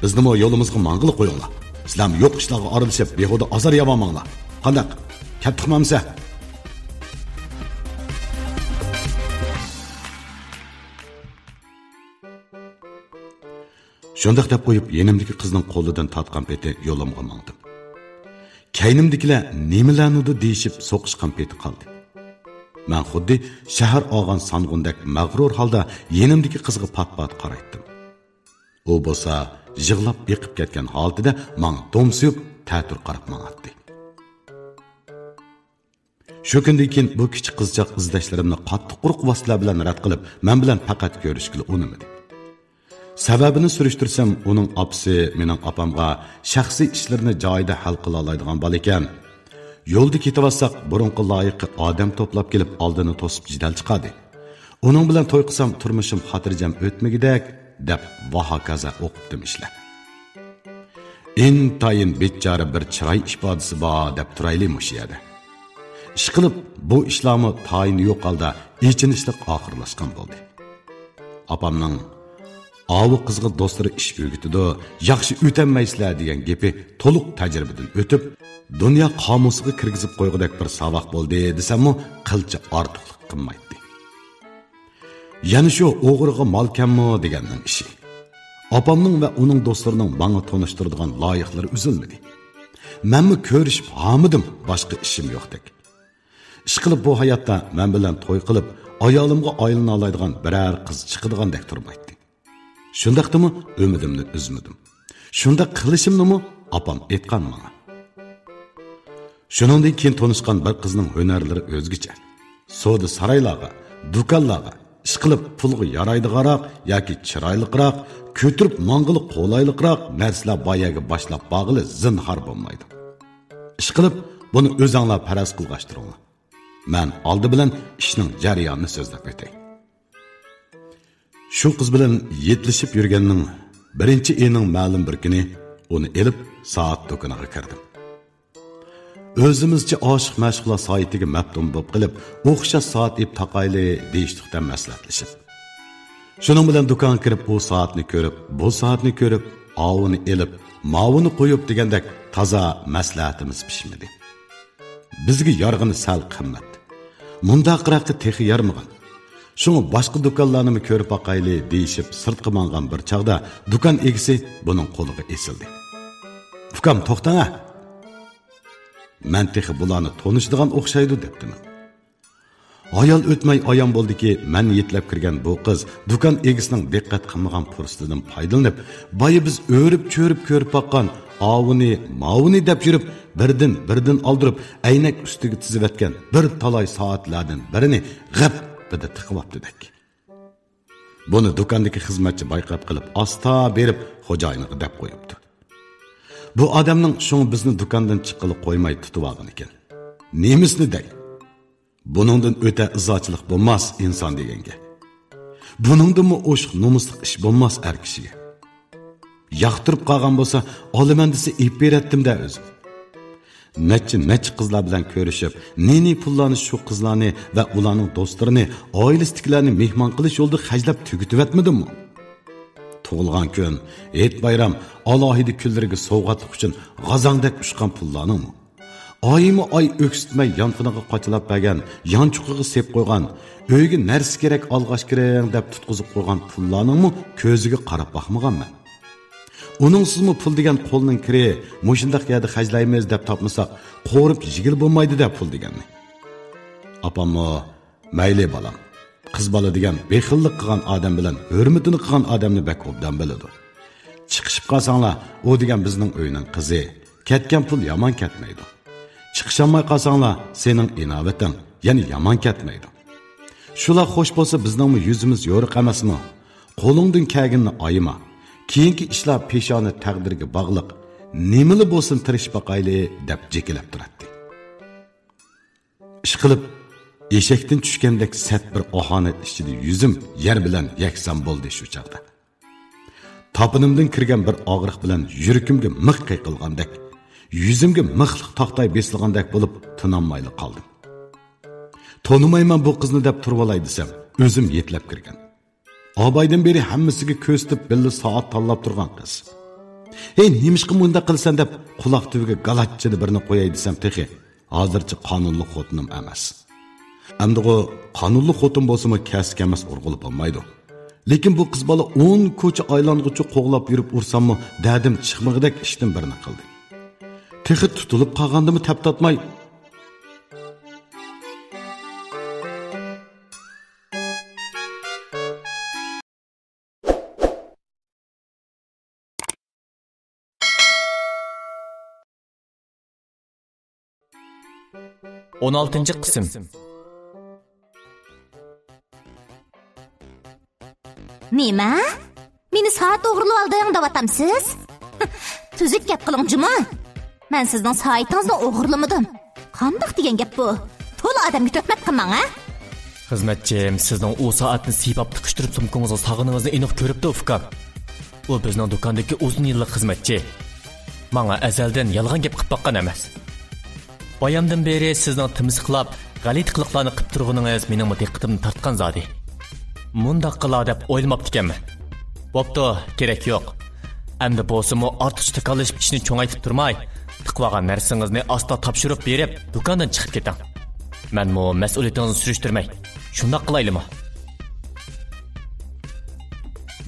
بىزنىمۇ يولىمىزغا ماڭغىلى قويۇڭلار. سىلەرمۇ يوق ئىشلارغا ئارىلىشىپ، بىھۇدە ئازار يەۋالماڭلار. قانداق؟ كەتتۇقمۇ ئەمىسە؟ شۇنداق دەپ قويۇپ، يېنىمدىكى قىزنىڭ قولىدىن تارتقان پېتى يولۇمغا ماڭدىم. كەينىمدىكىلەر نېمىلەرنىدۇ دېيىشىپ سوقۇشقان پېتى قالدى. مەن خۇددى شەھەر ئالغان سانغۇندەك مەغرۇر ھالدا يېنىمدىكى قىزغا پات-پات قارايتتىم. ئۇ بولسا يىغلاپ ئېقىپ كەتكەن ھالىتىدە ماڭا دومسىيىپ، تەتۈر قاراپ ماڭاتتى. شۇ كۈندىن كېيىن بۇ كىچىك قىزچاق ئىزدەشلىرىمنى قاتتىق قۇرۇق ۋاسىتىلەر بىلەن رەت قىلىپ، مەن بىلەن پەقەت كۆرۈشكىلى ئۇنىمىدى. سەۋەبىنى سۈرۈشتۈرسەم، ئۇنىڭ ئاپىسى مېنىڭ ئاپامغا شەخسىي ئىشلىرىنى جايىدا ھەل قىلالايدىغان بالا ئىكەن. يولدا كېتىۋاتساق، بۇرۇنقى لايىقى ئادەم توپلاپ كېلىپ، ئالدىنى توسۇپ جېدەل چىقاردى. ئۇنىڭ بىلەن توي قىلسام، تۇرمۇشۇم خاتىرجەم ئۆتمىگۈدەك، دەپ ۋاھاكازا ئوقۇپتىم ئىشلەپ. ئىنتايىن بىچارە بىر چىراي ئىپادىسى بار دەپ تۇرايلى مۇشۇ يەردە. ئىشقىلىپ، بۇ ئىشلارمۇ تايىنى يوق ھالدا ئېچىنىشلىق ئاخىرلاشقان بولدى. ئاپامنىڭ «ئاۋۇ قىزغا دوستلىرى ئىش ئۆگىتىدۇ، ياخشى ئۆتەلمەيسىلەر» دېگەن گېپى تولۇق تەجرىبىدىن ئۆتۈپ، دۇنيا قامۇسىغا كىرگۈزۈپ قويغۇدەك بىر ساۋاق بولدى دېسەممۇ قىلچە ئارتۇقلۇق قىلمايتتى. يەنە شۇ «ئوغرىغا مال كەممۇ» دېگەننىڭ ئىشى. ئاپامنىڭ ۋە ئۇنىڭ دوستلىرىنىڭ ماڭا تونۇشتۇرىدىغان لايىقلىرى ئۈزۈلمىدى. مەنمۇ كۆرۈشۈپ ھامىدىم، باشقا ئىشىم يوقتەك. ئىشقىلىپ بۇ ھاياتتا مەن بىلەن توي قىلىپ، ئايالىمغا ئايلىنالايدىغان بىرەر قىز چىقىدىغاندەك تۇرمايتتى. شۇنداقتىمۇ ئۈمىدىمنى ئۈزمىدىم. شۇنداق قىلىشىمنىمۇ ئاپام ئېيتقان ماڭا. شۇنىڭدىن كېيىن تونۇشقان بىر قىزنىڭ ھۈنەرلىرى ئۆزگىچە. سودا سارايلارغا، دۇكانلارغا، ئىشقىلىپ پۇلغا يارايدىغانراق ياكى چىرايلىقراق، كۆتۈرۈپ ماڭغىلى قولايلىقراق نەرسىلەر بار يەرگە باشلاپ بارغىلى زىنھار بولمايدۇ. ئىشقىلىپ بۇنى ئۆزەڭلار پەرەز قىلغاچتۇرۇڭلار. مەن ئالدى بىلەن ئىشنىڭ جەريانىنى سۆزلەپ ئۆتەي. شۇ قىز بىلەن يېتىلىشىپ يۈرگەننىڭ بىرىنچى ئېيىنىڭ مەلۇم بىر كۈنى ئۇنى ئېلىپ سائەت دۇكىنىغا كىردىم. ئۆزىمىزچە ئاشىق مەشۇقلار سائىتىگە مەپتۇن بولۇپ قېلىپ، ئوخشاش سائەت ئېلىپ تاقايلى دېيىشتۇق-تە مەسلىھەتلىشىپ. شۇنىڭ بىلەن دۇكانغا كىرىپ ئۇ سائەتنى كۆرۈپ، بۇ سائەتنى كۆرۈپ، ئاۋۇنى ئېلىپ، ماۋۇنى قويۇپ دېگەندەك تازا مەسلىھەتىمىز پىشمىدى. بىزگە يارغىنى سەل قىممەت. مۇنداقراقى تېخى يارىمىغان. شۇڭا باشقا دۇكانلارنىمۇ كۆرۈپ باقايلى دېيىشىپ سىرتقا ماڭغان بىر چاغدا دۇكان ئىگىسى بۇنىڭ قولىغا ئېسىلدى. ئۇكام، توختاڭە! مەن تېخى بۇلارنى تونۇشىدىغان ئوخشايدۇ دەپتىمەن. ھايال ئۆتمەي ئايان بولدىكى، مەن يېتىلەپ كىرگەن بۇ قىز دۇكان ئىگىسىنىڭ دىققەت قىلمىغان پۇرسىتىدىن پايدىلىنىپ، بايا بىز ئۆرۈپ-چۆرۈپ كۆرۈپ باققان ئاۋۇنى، ماۋۇنى دەپ يۈرۈپ، بىردىن، بىردىن ئالدۇرۇپ، ئەينەك ئۈستىگە تىزىۋەتكەن بىر تالاي سائەتلەردىن بىرىنى غەپپىدە تىقىۋاپتىدەك. بۇنى دۇكاندىكى خىزمەتچى بايقاپ قېلىپ، ئاستا بېرىپ خوجايىنىغا دەپ قويۇپتۇ. بۇ ئادەمنىڭ شۇڭا بىزنى دۇكاندىن چىققىلى قويماي تۇتۇۋالغان ئىكەن. نېمىسىنى دەي؟ بۇنىڭدىن ئۆتە ئىزاچىلىق بولماس ئىنسان دېگەنگە. بۇنىڭدىنمۇ ئوشۇق نومۇسلۇق ئىش بولماس ئەر كىشىگە. ياقتۇرۇپ قالغان بولسا، ئالىمەن دېسە ئېلىپ بېرەتتىم-دە ئۆزۈم. نەچچە، نەچچە قىزلار بىلەن كۆرۈشۈپ، نى-نى پۇللارنى شۇ قىزلارنى ۋە ئۇلارنىڭ دوستلىرىنى، ئائىلىسىدىكىلەرنى مېھمان قىلىش يولىدا خەجلەپ تۈگىتىۋەتمىدىممۇ؟ تۇغۇلغان كۈن، ھېيت-بايرام، ئالاھىدە كۈنلىرىگە سوۋغاتلىق ئۈچۈن غازاڭدەك ئۇچقان پۇللارنىڭمۇ؟ ئايمۇ ئاي ئۆكسۈتمەي يانفونىغا قاچىلاپ بەرگەن، يانچۇقىغا سېلىپ قويغان، ئۆيگە نەرسە كېرەك ئالغاچ كىرىڭ دەپ تۇتقۇزۇپ قويغان پۇللارنىڭمۇ كۆزىگە قاراپ باقمىغان مەن. ئۇنىڭسىزمۇ پۇل دېگەن قولنىڭ كىرى، مۇشۇنداق يەردە خەجلەيمىز دەپ تاپمىساق، قورۇپ يېگىلى بولمايدۇ-دە پۇل دېگەننى. ئاپاممۇ، مەيلى بالام، قىز بالا دېگەن بېخىللىق قىلغان ئادەم بىلەن ھۆرمىتىنى قىلغان ئادەمنى بەك ئوبدان بىلىدۇ. چىقىشىپ قالساڭلار، ئۇ دېگەن بىزنىڭ ئۆينىڭ قىزى. كەتكەن پۇل يامان كەتمەيدۇ. چىقىشالماي قالساڭلار، سېنىڭ ئىناۋىتىڭ يەنە يامان كەتمەيدۇ. شۇلار خوش بولسا، بىزنىڭمۇ يۈزىمىز يورۇق ئەمەسمۇ؟ قولۇڭدىن كەلگىنىنى ئايىما. كېيىنكى ئىشلار پېشانە تەقدىرگە باغلىق. نېمىلا بولسۇن، تىرىشىپ باقايلى، دەپ جېكىلەپ تۇراتتى. ئىشقىلىپ، ئېشەكتىن چۈشكەندەك سەت بىر ئاھانەت ئىچىدە يۈزۈم يەر بىلەن يەكسان بولدى شۇ چاغدا. تاپىنىمدىن كىرگەن بىر ئاغرىق بىلەن يۈرىكىمگە مىخ قېقىلغاندەك، يۈزۈمگە مىخلىق تاختاي بېسىلغاندەك بولۇپ، تىنالمايلا قالدىم. تونۇمايمەن بۇ قىزنى دەپ تۇرۇۋالاي دېسەم، ئۆزۈم يېتىلەپ كىرگەن. ئابايدىن بېرى ھەممىسىگە كۆرسىتىپ، بىللە سائەت تاللاپ تۇرغان قىز. ھەي، نېمىشقا مۇنداق قىلىسەن دەپ، قۇلاق تۈۋىگە گالاچچىدە بىرنى قوياي دېسەم، تېخى ھازىرچە قانۇنلۇق خوتۇنۇم ئەمەس. ئەمدىغۇ قانۇنلۇق خوتۇن بولسىمۇ، كەسكە ئەمەس ئۇرغىلى بولمايدۇ. لېكىن بۇ قىز بالا ئون كوچا ئايلانغۇچە قوغلاپ يۈرۈپ ئۇرساممۇ، دەردىم چىقمىغۇدەك ئىشتىن بىرنى قىلدى. تېخى تۇتۇلۇپ قالغاندىمۇ تەپ تارتماي، ئون ئالتىنچى قىسىم. نېمە؟ مېنى سائەت ئوغرىلىۋالدىڭ دەۋاتامسىز؟ تۈزۈك گەپ قىلىڭ جۇمۇ. مەن سىزنىڭ سائىتىڭىزنى ئوغرىلىمىدىم. قانداق دېگەن گەپ بۇ؟ تولا ئادەمگە تۆھمەت قىلماڭ ھە. خىزمەتچىم سىزنىڭ ئۇ سائەتنى سىيپاپ تىقىشتۇرۇپ سومكىڭىزغا سالغىنىڭىزنى ئېنىق كۆرۈپتۇ ئۇكام. ئۇ بىزنىڭ دۇكاندىكى ئۇزۇن يىللىق خىزمەتچى. ماڭا ئەزەلدىن يالغان گەپ قىلىپ باققان ئەمەس. بايامدىن بېرى سىزنىڭ تىمسىقلاپ، غەلىتە قىلىقلارنى قىلىپ تۇرغىنىڭىز مېنىڭمۇ دىققىتىمنى تارتقان زادى. مۇنداق قىلا دەپ ئويلىماپتىكەنمەن. بوپتۇ، كېرەك يوق. ئەمدى بولسىمۇ ئارتۇقچە تاكاللىشىپ ئىشنى چوڭايتىپ تۇرماي، تىقىۋالغان نەرسىڭىزنى ئاستا تاپشۇرۇپ بېرىپ، دۇكاندىن چىقىپ كېتىڭ. مەنمۇ مەسئۇلىيىتىڭىزنى سۈرۈشتۈرمەي. شۇنداق قىلايلىمۇ؟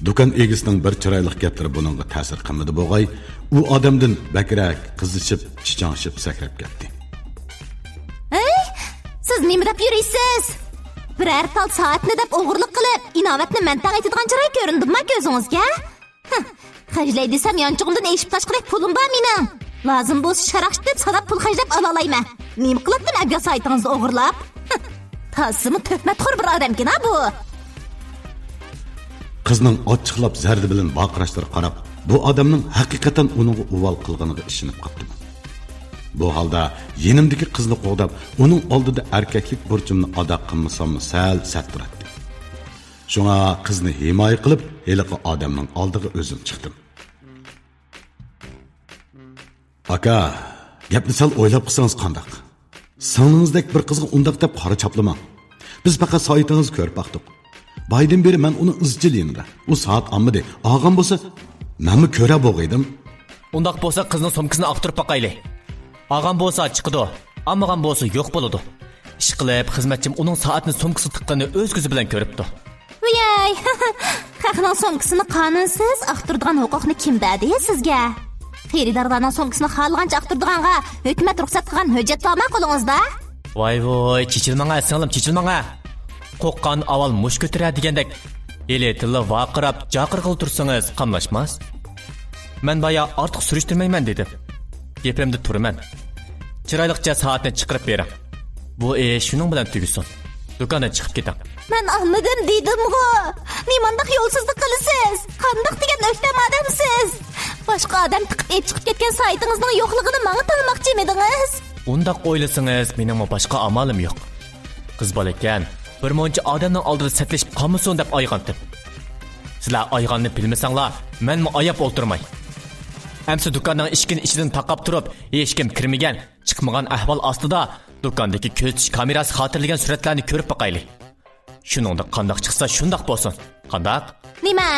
دۇكان ئىگىسىنىڭ بىر چىرايلىق گەپلىرى بۇنىڭغا تەسىر قىلمىدى بوغاي، ئۇ ئادەمدىن بەكرەك قىزىشىپ، چىچاڭشىپ سەكرەپ كەتتى. ھەي، سىز نېمە دەپ يۈرىسىز؟ بىرەر تال سائەتنى دەپ ئوغرىلىق قىلىپ، ئىناۋەتنى مەنتەڭ ئېتىدىغان چىراي كۆرۈندىمۇ كۆزىڭىزگە؟ ھە، خەجلەي دېسەم يانچۇقۇمدىن ئېشىپ تاشقىرى پۇلۇم بار مېنىڭ. لازىم بولسا شاراق ئىشلىتىپ ساناپ پۇل خەجلەپ ئالالايمەن. نېمە قىلاتتىم ئەمگەك سائىتىڭىزنى ئوغرىلاپ؟ ھە، تازىمۇ تۆھمەتخور بىر ئادەمكەن ھە بۇ. قىزنىڭ ئاچچىقلاپ زەردە بىلەن ۋارقىراشلىرىغا قاراپ، بۇ ئادەمنىڭ ھەقىقەتەن ئۇنىڭغا ئۇۋال قىلغىنىغا ئىشىنىپ قاپتىمەن. بۇ ھالدا يېنىمدىكى قىزنى قوغداپ، ئۇنىڭ ئالدىدا ئەركەكلىك بۇرچۇمنى ئادا قىلمىساممۇ سەل سەت تۇراتتى. شۇڭا قىزنى ھىمايە قىلىپ، ھېلىقى ئادەمنىڭ ئالدىغا ئۆزۈم چىقتىم. ئاكا، گەپنى سەل ئويلاپ قىلسىڭىز قانداق؟ سىڭلىڭىزدەك بىر قىزغا ئۇنداق دەپ قارا چاپلىماڭ. بىز پەقەت سائىتىڭىزنى كۆرۈپ باقتۇق. بايدىن بېرى مەن ئۇنىڭ ئىزچىل يېنىدا. ئۇ سائەت ئالمىدى. ئالغان بولسا، مەنمۇ كۆرە بولغىيدىم. ئۇنداق بولسا قىزنىڭ سومكىسىنى ئاختۇرۇپ باقايلى. ئالغان بولسا چىقىدۇ، ئالمىغان بولسا يوق بولىدۇ. ئىشقىلىپ، خىزمەتچىم ئۇنىڭ سائەتنى سومكىسىغا تىققىنىنى ئۆز كۆزى بىلەن كۆرۈپتۇ. ۋىيەي، خەقنىڭ سومكىسىنى قانۇنسىز ئاختۇرىدىغان ھوقۇقنى كىم بەردى سىزگە؟ خېرىدارلارنىڭ سومكىسىنى خالىغانچە ئاختۇرىدىغانغا ھۆكۈمەت رۇخسەت قىلغان ھۆججەت بارمۇ قولىڭىزدا؟ ۋاي ۋوي، چېچىلماڭە سىڭلىم، چېچىلماڭە. قورققان ئاۋۋال مۇش كۆتۈرەر دېگەندەك، ئىلى تىللا ۋارقىراپ جاقىرغىلى تۇرسىڭىز قاملاشماس. مەن بايا ئارتۇق سۈرۈشتۈرمەيمەن دېدىم. گېپىمدە تۇرىمەن. چىرايلىقچە سائەتنى چىقىرىپ بېرىڭ. بۇ ئىش شۇنىڭ بىلەن تۈگىسۇن. دۇكاندىن چىقىپ كېتىڭ. مەن ئالمىدىم دېدىمغۇ. نېمانداق يولسىزلىق قىلىسىز؟ قانداق دېگەن ئۆكتەم ئادەمسىز؟ باشقا ئادەم تىقىپ ئېلىپ چىقىپ كەتكەن سائىتىڭىزنىڭ يوقلۇقىنى ماڭا تاڭماقچىمىدىڭىز؟ ئۇنداق ئويلىسىڭىز، مېنىڭمۇ باشقا ئامالىم يوق. قىز بالا ئىكەن، بىر مۇنچە ئادەمنىڭ ئالدىدا سەتلىشىپ قالمىسۇن دەپ ئايغانتىم. سىلەر ئايغاننى بىلمىسەڭلار، مەنمۇ ئاياپ ئولتۇرماي. ئەمسە دۇكاننىڭ ئىشىكىنى ئىچىدىن تاقاپ تۇرۇپ، ھېچكىم كىرمىگەن، چىقمىغان ئەھۋال ئاستىدا دۇكاندىكى كۆزىتىش كامېراسى خاتىرىلىگەن سۈرەتلەرنى كۆرۈپ باقايلى. شۇنىڭدا قانداق چىقسا شۇنداق بولسۇن. قانداق؟ نېمە؟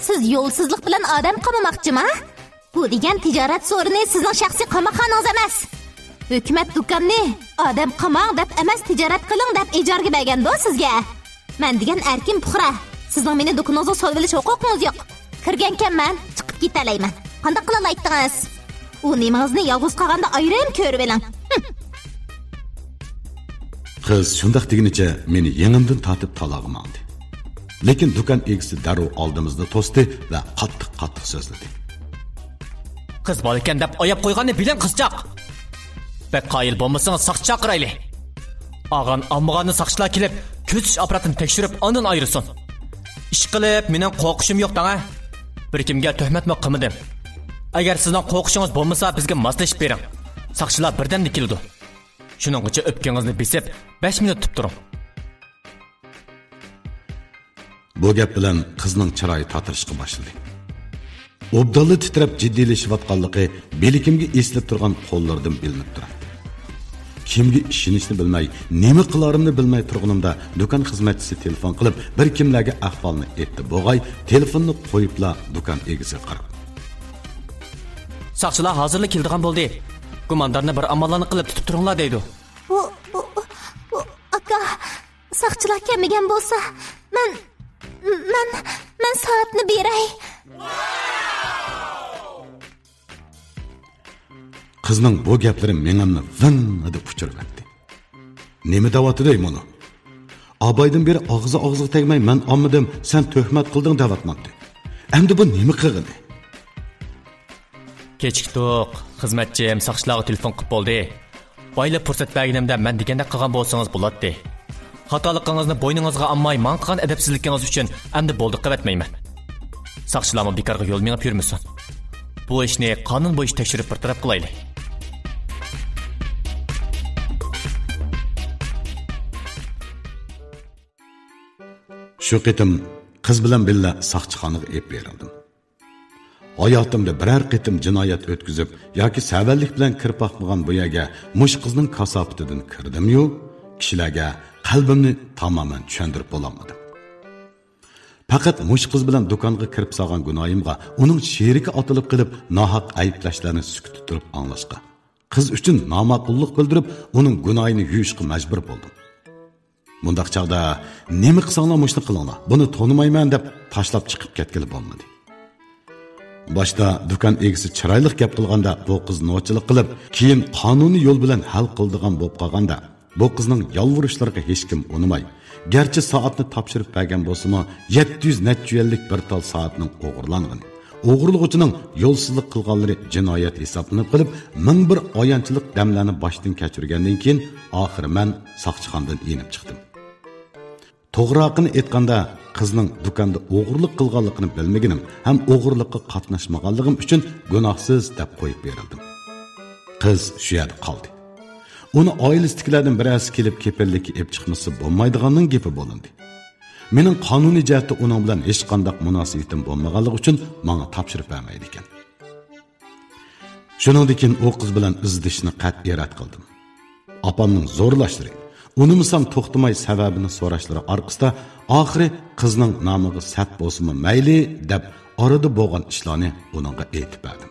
سىز يولسىزلىق بىلەن ئادەم قامىماقچىما؟ بۇ دېگەن تىجارەت سورۇنى سىزنىڭ شەخسىي قاماقخانىڭىز ئەمەس. ھۆكۈمەت دۇكاننى ئادەم قاماڭ دەپ ئەمەس، تىجارەت قىلىڭ دەپ ئىجارىگە بەرگەندۇ سىزگە. مەن دېگەن ئەركىن پۇقرا. سىزنىڭ مېنى دۇكىنىڭىزغا سولىۋېلىش ھوقۇقىڭىز يوق. كىرگەنكەنمەن، چىقىپ كېتەلەيمەن. قانداق قىلالايتتىڭىز؟ ئۇ نېمىڭىزنى يالغۇز قالغاندا ئايرىم كۆرۈۋېلىڭ. ھىم. قىز شۇنداق دېگىنىچە مېنى يېڭىمدىن تارتىپ تالاغا ماڭدى. لېكىن دۇكان ئىگىسى دەررۇ ئالدىمىزدا توستى ۋە قاتتىق-قاتتىق سۆزلىدى. قىز بالىكەن دەپ ئاياپ قويغاننى بىلىڭ، قىزچاق! بەك قايىل بولمىسىڭىز، ساقچى چاقىرايلى. ئالغان-ئالمىغاننى ساقچىلار كېلىپ، كۆزىتىش ئاپپاراتىنى تەكشۈرۈپ، ئاندىن ئايرىسۇن. ئىشقىلىپ، مېنىڭ قورقۇشۇم يوق دەڭە. بىر كىمگە تۆھمەتمۇ قىلمىدىم. ئەگەر سىزنىڭ قورقۇشىڭىز بولمىسا، بىزگە ماسلىشىپ بېرىڭ. ساقچىلار بىردەمدە كېلىدۇ. شۇنىڭغىچە ئۆپكىڭىزنى بېسىپ، بەش مىنۇت تۇرۇپ تۇرۇڭ. بۇ گەپ بىلەن قىزنىڭ چىرايى تاتىرىشقا باشلىدى. ئوبدانلا تىترەپ جىددىيلىشىۋاتقانلىقى بىلىكىمگە ئېسىلىپ تۇرغان قوللىرىدىن بىلىنىپ تۇراتتى. كىمگە ئىشىنىشنى بىلمەي، نېمە قىلارىمنى بىلمەي تۇرغىنىمدا دۇكان خىزمەتچىسى تېلېفون قىلىپ، بىر كىملەرگە ئەھۋالنى ئېيتتى بوغاي، تېلېفوننى قويۇپلا دۇكان ئىگىسىگە قاراپ. ساقچىلار ھازىرلا كېلىدىغان بولدى. گۇماندارنى بىر ئاماللارنى قىلىپ تۇتۇپ تۇرۇڭلار دەيدۇ. بۇ، بۇ، بۇ، ئاكا، ساقچىلار كەلمىگەن بولسا، مەن، مەن، مەن سائەتنى بېرەي. قىزنىڭ بۇ گەپلىرى مېڭەمنى ۋىڭىدە ئۇچۇرۇۋەتتى. نېمە دەۋاتىدۇ مۇنۇ؟ ئابايدىن بېرى ئاغزى ئاغزىغا تەگمەي، مەن ئالمىدىم، سەن تۆھمەت قىلدىڭ دەۋاتمامتى؟ ئەمدى بۇ نېمە قىلغىنى؟ كېچىكتۇق. خىزمەتچىم ساقچىلارغا تېلېفون قىلىپ بولدى. بايىلا پۇرسەت بەرگىنىمدە مەن دېگەندەك قىلغان بولسىڭىز بولاتتى. خاتالىقىڭىزنى بوينىڭىزغا ئالماي ماڭا قىلغان ئەدەپسىزلىكىڭىز ئۈچۈن ئەمدى بولدى قىلىۋەتمەيمەن. ساقچىلارمۇ بىكارغا يول مېڭىپ يۈرمىسۇن. بۇ ئىشنى قانۇن بويىچە تەكشۈرۈپ بىر تەرەپ قىلايلى. شۇ قېتىم قىز بىلەن بىللە ساقچىخانىغا ئېلىپ بېرىلدىم. ھاياتىمدا بىرەر قېتىم جىنايەت ئۆتكۈزۈپ ياكى سەۋەنلىك بىلەن كىرىپ باقمىغان بۇ يەرگە مۇشۇ قىزنىڭ كاساپىتىدىن كىردىميۇ، كىشىلەرگە قەلبىمنى تامامەن چۈشەندۈرۈپ بولالمىدىم. پەقەت مۇشۇ قىز بىلەن دۇكانغا كىرىپ سالغان گۇناھىمغا ئۇنىڭ شېرىكى ئاتىلىپ قېلىپ، ناھەق ئەيىبلەشلەرنى سۈكۈتتە تۇرۇپ ئاڭلاشقا، قىز ئۈچۈن ناماقۇللۇق بىلدۈرۈپ، ئۇنىڭ گۇناھىنى يۇيۇشقا مەجبۇر بولدۇم. مۇنداق چاغدا، «نېمە قىلساڭلار مۇشۇنى قىلىڭلار، بۇنى تونۇمايمەن» دەپ تاشلاپ چىقىپ كەتكىلى بولمىدى. باشتا دۇكان ئىگىسى چىرايلىق گەپ قىلغاندا، بۇ قىز نوچىلىق قىلىپ، كېيىن قانۇنىي يول بىلەن ھەل قىلىدىغان بولۇپ قالغاندا، بۇ قىزنىڭ يالۋۇرۇشلىرىغا ھېچكىم ئۇنىماي، گەرچە سائەتنى تاپشۇرۇپ بەرگەن بولسىمۇ، يەتتە يۈز نەچچە يۈەنلىك بىر تال سائەتنىڭ ئوغرىلانغىنى، ئوغرىلىغۇچىنىڭ يولسىزلىق قىلغانلىرى جىنايەت ھېسابلىنىپ قېلىپ، مىڭ بىر ئايانچلىق دەملەرنى باشتىن كەچۈرگەندىن كېيىن، ئاخىرى مەن ساقچىخانىدىن يېنىپ چىقتىم. توغراقىنى ئېيتقاندا، قىزنىڭ دۇكاندا ئوغرىلىق قىلغانلىقىنى بىلمىگىنىم ھەم ئوغرىلىققا قاتناشمىغانلىقىم ئۈچۈن گۇناھسىز دەپ قويۇپ بېرىلدىم. قىز شۇ يەردە قالدى. ئۇنى ئائىلىسىدىكىلەردىن بىرەرسى كېلىپ كېپىللىككە ئېلىپ چىقمىسا بولمايدىغاننىڭ گېپى بولۇندى. مېنىڭ قانۇنىي جەھەتتە ئۇنىڭ بىلەن ھېچقانداق مۇناسىۋىتىم بولمىغانلىقى ئۈچۈن ماڭا تاپشۇرۇپ بەرمەيدىكەن. شۇنىڭدىن كېيىن ئۇ قىز بىلەن ئىزدىشىشنى قەتئىي رەت قىلدىم. ئاپامنىڭ زورلاشلىرى، ئۇنىمىسام توختىماي سەۋەبىنى سوراشلىرى ئارقىسىدا، ئاخىرى قىزنىڭ نامىغا سەت بولسىمۇ مەيلى دەپ، ئارىدا بولغان ئىشلارنى ئۇنىڭغا ئېيتىپ بەردىم.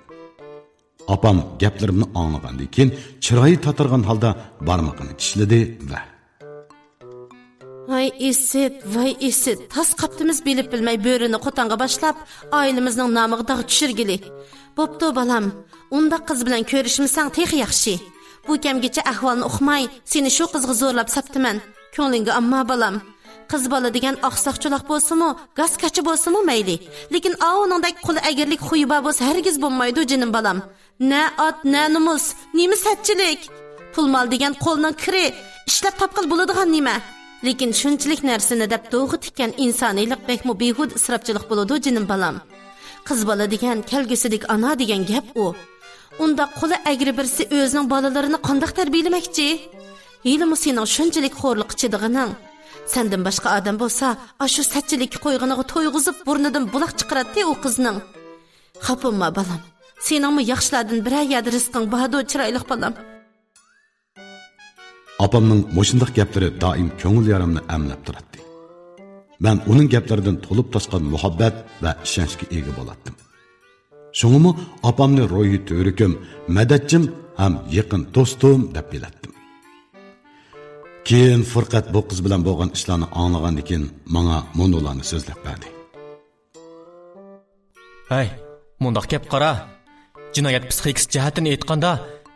ئاپام گەپلىرىمنى ئاڭلىغاندىن كېيىن، چىرايى تاتارغان ھالدا بارمىقىنى چىشلىدى ۋە، ۋاي ئىسىت، ۋاي ئىسىت، تاس قاپتىمىز بىلىپ بىلمەي بۆرىنى قوتانغا باشلاپ، ئائىلىمىزنىڭ نامىغا داغ چۈشۈرگىلى. بوپتۇ، بالام، ئۇنداق قىز بىلەن كۆرۈشمىسەڭ تېخى ياخشى. بۇ كەمگىچە ئەھۋالنى ئۇقماي، سېنى شۇ قىزغا زورلاپ ساپتىمەن. كۆڭلۈڭگە ئالما، بالام. قىز بالا دېگەن ئاقساق-چولاق بولسىمۇ، گاسكاچا بولسىمۇ مەيلى. لېكىن ئاۋۇنىڭدەك قۇلى ئەگرىلىك خۇيى بار بولسا ھەرگىز بولمايدۇ، جېنىم بالام. نە ئات، نە نومۇس، نېمە سەتچىلىك؟ پۇل-مال دېگەن قولنىڭ كىرى، ئىشلەپ تاپقىلى بولىدىغان نېمە؟ لېكىن شۇنچىلىك نەرسىنى دەپ دوغا تىككەن ئىنسانىيلىق بەكمۇ بىھۇدە ئىسراپچىلىق بولىدۇ، جېنىم بالام. قىز بالا دېگەن كەلگۈسىدىكى ئانا دېگەن گەپ ئۇ. ئۇنداق قولى ئەگرى بىرسى ئۆزىنىڭ بالىلىرىنى قانداق تەربىيەلىمەكچى؟ ھېلىمۇ سېنىڭ شۇنچىلىك خورلۇققا چىدىغىنىڭ. سەندىن باشقا ئادەم بولسا، ئاشۇ سەتچىلىككە قويغىنىغا تويغۇزۇپ، بۇرنىدىن بۇلاق چىقىراتتى ئۇ قىزنىڭ. خاپا بولما، بالام. سېنىڭمۇ ياخشىلاردىن بىرەر يەردە رىزقىڭ باردۇ، چىرايلىق بالام. ئاپامنىڭ مۇشۇنداق گەپلىرى دائىم كۆڭۈل يارامنى ئەملەپ تۇراتتى. مەن ئۇنىڭ گەپلىرىدىن تولۇپ تاشقان مۇھەببەت ۋە ئىشەنچكە ئىگە بولاتتىم. شۇڭىمۇ ئاپامنى روھىي تۈۋرۈكۈم، مەدەتچىم ھەم يېقىن دوستۇم دەپ بىلەتتىم. كېيىن فۇرقەت بۇ قىز بىلەن بولغان ئىشلارنى ئاڭلىغاندىن كېيىن ماڭا مۇنۇلارنى سۆزلەپ بەردى. ھەي، مۇنداق گەپ قارا. جىنايەت پسىخىكىسى جەھەتتىن ئېيتقاندا،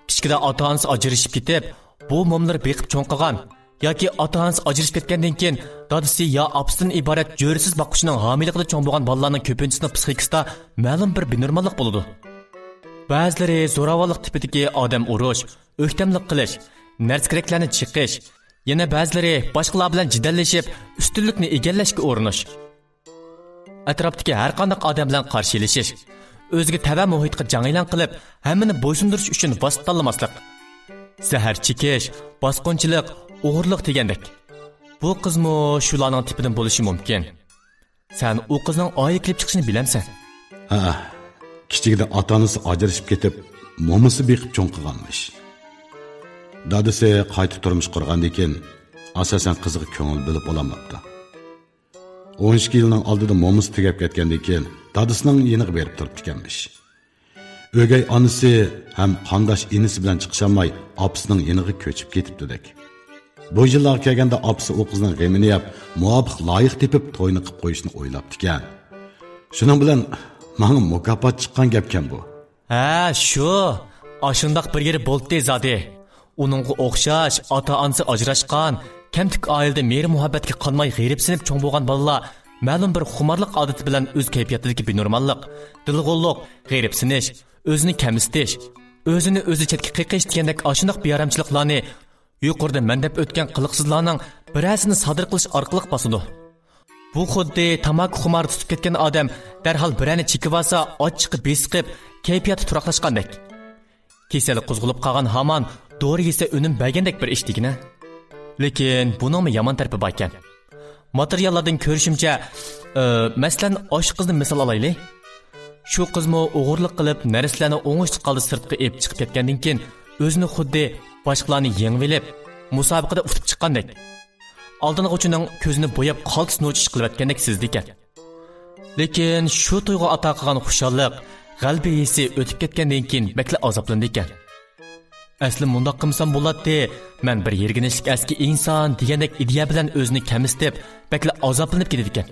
كىچىكىدە ئاتا-ئانىسى ئاجرىشىپ كېتىپ، بوۋا-مومىلىرى بېقىپ چوڭ قىلغان ياكى ئاتا-ئانىسى ئاجرىشىپ كەتكەندىن كېيىن دادىسى يا ئاپىسىدىن ئىبارەت جۆرىسىز باققۇچىنىڭ ھامىيلىقىدا چوڭ بولغان بالىلارنىڭ كۆپىنچىسىنىڭ پسىخىكىسىدا مەلۇم بىر بىنورماللىق بولىدۇ. بەزىلىرى زوراۋانلىق تىپىدىكى ئادەم ئۇرۇش، ئۆكتەملىك قىلىش، نەرسە-كېرەكلەرنى چېقىش، يەنە بەزىلىرى باشقىلار بىلەن جېدەللىشىپ، ئۈستۈنلۈكنى ئىگىلەشكە ئۇرۇنۇش. ئەتراپتىكى ھەرقانداق ئادەم بىلەن قارشى ئېلىشىش، ئۆزىگە تەۋە مۇھىتقا جەڭ ئېلان قىلىپ، ھەممىنى بويسۇندۇرۇش ئۈچۈن ۋاسىتە تاللىماسلىق، زەھەر چېكىش، باسقۇنچىلىق، ئوغرىلىق دېگەندەك. بۇ قىزمۇ شۇلارنىڭ تىپىدىن بولۇشى مۇمكىن. سەن ئۇ قىزنىڭ ئائىلە كېلىپ چىقىشىنى بىلەمسەن؟ ھە، كىچىكىدە ئاتا-ئانىسى ئاجرىشىپ كېتىپ، مومىسى بېقىپ چوڭ قىلغانمىش. دادىسى قايتا تۇرمۇش قۇرغاندىن كېيىن، ئاساسەن قىزىغا كۆڭۈل بۆلۈپ بولالماپتۇ. ئون ئىككى يىلنىڭ ئالدىدا مومىسى تۈگەپ كەتكەندىن كېيىن، دادىسىنىڭ يېنىغا بېرىپ تۇرۇپتىكەنمىش. ئۆگەي ئانىسى ھەم قانداش ئىنىسى بىلەن چىقىشالماي، ئاپىسىنىڭ يېنىغا كۆچۈپ كېتىپتۇدەك. بۇ يىللارغا كەلگەندە ئاپىسى ئۇ قىزنىڭ غېمىنى يەپ، مۇۋاپىق لايىق تېپىپ، توينى قىپ قويۇشنى ئويلاپتىكەن. شۇنىڭ بىلەن ماڭا مۇكاپات چىققان گەپكەن بۇ. ھە، شۇ. ئاشۇنداق بىر يېرى بولدى زادى. ئۇنىڭغا ئوخشاش ئاتا-ئانىسى ئاجراشقان، كەمتۈك ئائىلىدە مېھىر-مۇھەببەتكە قانماي غېرىبسىنىپ چوڭ بولغان بالىلار مەلۇم بىر خۇمارلىق ئادىتى بىلەن ئۆز كەيپىياتىدىكى بىنورماللىق، دىلغۇنلۇق، غېرىبسىنىش، ئۆزىنى كەمسىتىش، ئۆزىنى ئۆزى چەتكە قېقىش دېگەندەك ئاشۇنداق بىئارامچىلىقلارنى يۇقىرىدا مەن دەپ ئۆتكەن قىلىقسىزلارنىڭ بىرەرسىنى سادىر قىلىش ئارقىلىق باسىدۇ. بۇ خۇددى تاماكا خۇمارى تۇتۇپ كەتكەن ئادەم دەرھال بىرەرنى چېكىۋالسا، ئاچچىقى بېسىقىپ، كەيپىياتى تۇراقلاشقاندەك. كېسەل قوزغىلىپ قالغان ھامان دورا يېسە ئۈنۈم بەرگەندەك بىر ئىش دېگىنە. لېكىن بۇنىڭمۇ يامان تەرىپى باركەن. ماتېرىياللاردىن كۆرۈشۈمچە، ئى، مەسىلەن، ئاشۇ قىزنى مىسال ئالايلى. شۇ قىزمۇ ئوغرىلىق قىلىپ، نەرسىلەرنى ئوڭۇشلۇق ھالدا سىرتقا ئېلىپ چىقىپ كەتكەندىن كېيىن، ئۆزىنى خۇددى باشقىلارنى يېڭىۋېلىپ، مۇسابىقىدە ئۇتۇپ چىققاندەك، ئالدىنغۇچىنىڭ كۆزىنى بوياپ قالتىس نوچىسى قىلىۋەتكەندەك سېزىدىكەن. لېكىن شۇ تۇيغۇ ئاتا قىلغان خۇشاللىق، غەلىبە ھېسسى ئۆتۈپ كەتكەندىن كېيىن بەكلا ئازابلىنىدىكەن. ئەسلى مۇنداق قىلمىسام بولاتتى، مەن بىر يىرگىنچلىك ئەسكى ئىنسان دېگەندەك ئىدىيە بىلەن ئۆزىنى كەمسىتىپ، بەكلا ئازابلىنىپ كېتىدىكەن.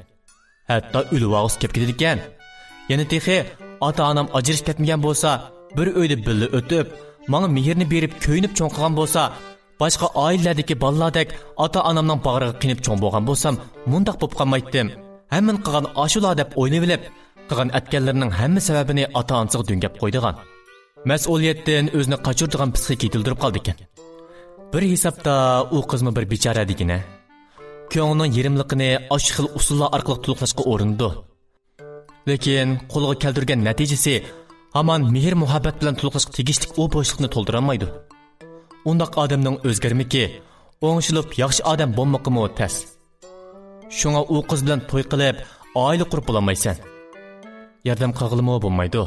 ھەتتا ئۆلۈۋالغۇسى كېلىپ كېتىدىكەن. يەنە تېخى ئاتا-ئانام ئاجرىشىپ كەتمىگەن بولسا، بىر ئۆيدە بىللە ئۆتۈپ، ماڭا مېھرىنى بېرىپ، كۆيۈنۈپ چوڭ قىلغان بولسا، باشقا ئائىلىلەردىكى بالىلاردەك ئاتا-ئانامنىڭ باغرىغا قېنىپ چوڭ بولغان بولسام، مۇنداق بولۇپ قالمايتتىم. ھەممىنى قىلغان ئاشۇلا دەپ ئويلىۋېلىپ، قىلغان ئەتكەنلىرىنىڭ ھەممە سەۋەبىنى ئاتا-ئانىسىغا دۆڭگەپ قويىدىغان، مەسئۇلىيەتتىن ئۆزىنى قاچۇرىدىغان پىسخىكا يېتىلدۈرۈپ قالىدىكەن. بىر ھېسابتا ئۇ قىزمۇ بىر بىچارە دېگىنە. كۆڭلىنىڭ يېرىملىقىنى ئاشۇ خىل ئۇسۇللار ئارقىلىق تولۇقلاشقا ئۇرۇنىدۇ. لېكىن قولغا كەلتۈرگەن نەتىجىسى ھامان مېھىر-مۇھەببەت بىلەن تولۇقلاشقا تېگىشلىك ئۇ بوشلۇقنى تولدۇرالمايدۇ. ئۇنداق ئادەمنىڭ ئۆزگەرمىكى، ئوڭشىلىپ ياخشى ئادەم بولمىقىمۇ تەس. شۇڭا ئۇ قىز بىلەن توي قىلىپ، ئائىلە قۇرۇپ بولالمايسەن. ياردەم قىلغىلىمۇ بولمايدۇ.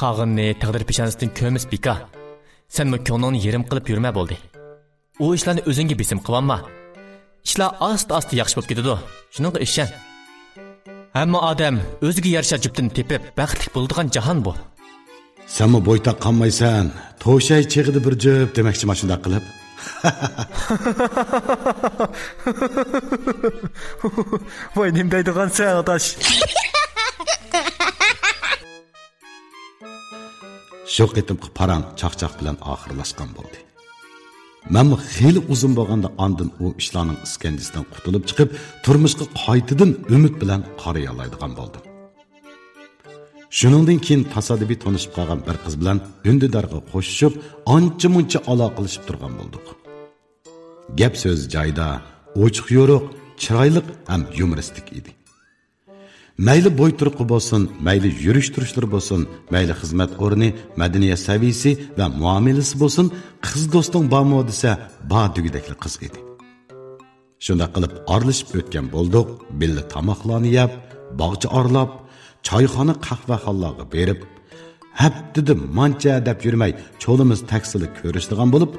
قالغىنىنى تەقدىر پېشانىسىدىن كۆرمىسە بىكار. سەنمۇ كۆڭلۈڭنى يېرىم قىلىپ يۈرمە بولدى. ئۇ ئىشلارنى ئۆزۈڭگە بېسىم قىلىۋالما. ئىشلار ئاستا-ئاستا ياخشى بولۇپ كېتىدۇ. شۇنىڭغا ئىشەن. ھەممە ئادەم ئۆزىگە يارىشا جۈپتىنى تېپىپ، بەختلىك بولىدىغان جاھان بۇ. سەنمۇ بويتاق قالمايسەن. توشاي چېغىدا بىر جۈپ دېمەكچىما شۇنداق قىلىپ. ۋاي، نېمە دەيدىغانسەن، ئاداش؟ شۇ قېتىمقى پاراڭ چاقچاق بىلەن ئاخىرلاشقان بولدى. مەنمۇ خېلى ئۇزۇن بولغاندا ئاندىن ئۇ ئىشلارنىڭ ئىسكەنجىسىدىن قۇتۇلۇپ چىقىپ، تۇرمۇشقا قايتىدىن ئۈمىد بىلەن قارىيالايدىغان بولدۇم. شۇنىڭدىن كېيىن تاسادىپىي تونۇشۇپ قالغان بىر قىز بىلەن ئۈندىدارغا قوشۇشۇپ، ئانچە-مۇنچە ئالاقىلىشىپ تۇرغان بولدۇق. گەپ-سۆز جايىدا، ئوچۇق-يورۇق، چىرايلىق ھەم يۇمۇرىستىك ئىدى. مەيلى بوي-تۇرقى بولسۇن، مەيلى يۈرۈش-تۇرۇشلىرى بولسۇن، مەيلى خىزمەت ئورنى، مەدەنىيەت سەۋىيىسى ۋە مۇئامىلىسى بولسۇن، قىز دوستۇڭ بارمۇ دېسە، بار دېگۈدەكلا قىز ئىدى. شۇنداق قىلىپ ئارىلىشىپ ئۆتكەن بولدۇق، بىللە تاماقلارنى يەپ، باغچە ئارىلاپ، چايخانا، قەھۋەخانىلارغا بېرىپ، ھەپتىدە مانچە دەپ يۈرمەي، چولىمىز تەگسىلا كۆرۈشىدىغان بولۇپ،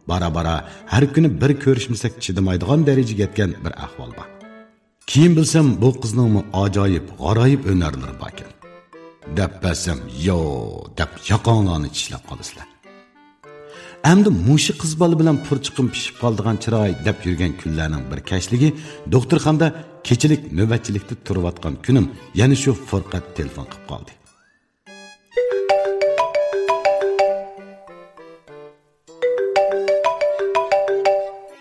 بارا-بارا ھەر كۈنى بىر كۆرۈشمىسەك چىدىمايدىغان دەرىجىگە يەتكەن بىر ئەھۋال بار. كېيىن بىلسەم، بۇ قىزنىڭمۇ ئاجايىپ، غارايىپ ھۈنەرلىرى باركەن. دەپ بەرسەم، يو دەپ ياقاڭلارنى چىشلەپ قالىسىلەر. ئەمدى مۇشۇ قىز بالا بىلەن پۇر چىقىم پىشىپ قالىدىغان چىراي دەپ يۈرگەن كۈنلەرنىڭ بىر كەچلىكى دوختۇرخانىدا كېچىلىك نۆۋەتچىلىكتە تۇرۇۋاتقان كۈنۈم يەنە شۇ فۇرقەت تېلېفون قىلىپ قالدى.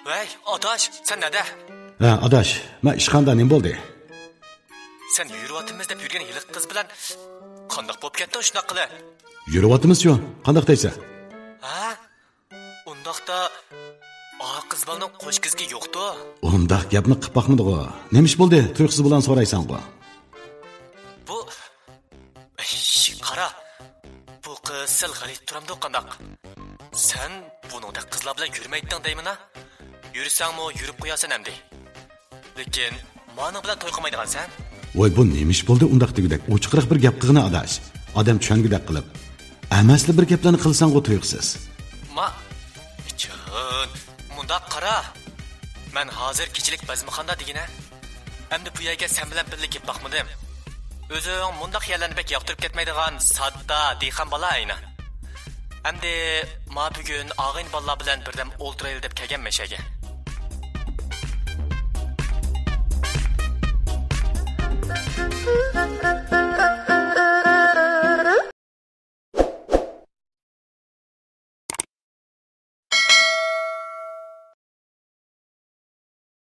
ۋەي، ئاداش، سەن نەدە؟ ھە، ئاداش، مەن ئىشخانىدا. نېمە بولدى؟ سەن يۈرۈۋاتىمىز دەپ يۈرگەن ھېلىقى قىز بىلەن قانداق بولۇپ كەتتىڭ شۇنداق قىلىپ؟ يۈرۈۋاتىمىزچۇ، قانداق دەيسەن؟ ھە؟ ئۇنداقتا ئا قىز بالىنىڭ قوش كېزىكى يوقتۇ؟ ئۇنداق گەپنى قىپ باقمىدىغۇ. نېمە ئىش بولدى؟ تۇيۇقسىز بۇلارنى سورايسەنغۇ. بۇ، ئىش، قارا. بۇ قىز سەل غەلىتە تۇرامدۇ قانداق؟ سەن بۇنىڭدەك قىزلار بىلەن يۈرمەيتتىڭ دەيمەن-ھە. يۈرسەڭمۇ يۈرۈپ قويارسەن ئەمدى. لېكىن مانىڭ بىلەن توي قىلمايدىغانسەن؟ ۋاي، بۇ نېمە ئىش بولدى ئۇنداق دېگۈدەك؟ ئوچۇقراق بىر گەپ قىلغىنە ئاداش. ئادەم چۈشەنگۈدەك قىلىپ. ئەمەسلا بىر گەپلەرنى قىلساڭغۇ تۇيۇقسىز. ما، جان، مۇنداق قارا. مەن ھازىر كېچىلىك بەزمىخانىدا دېگىنە. ئەمدى بۇ يەرگە سەن بىلەن بىللە كېلىپ باقمىدىم. ئۆزۈڭ مۇنداق يەرلەرنى بەك ياقتۇرۇپ كەتمەيدىغان ساددا دېھقان بالا ئەينەن. ئەمدى ما بۈگۈن ئاغىنە بالىلار بىلەن بىردەم ئولتۇرايلى دەپ كەلگەنمەن شەگە.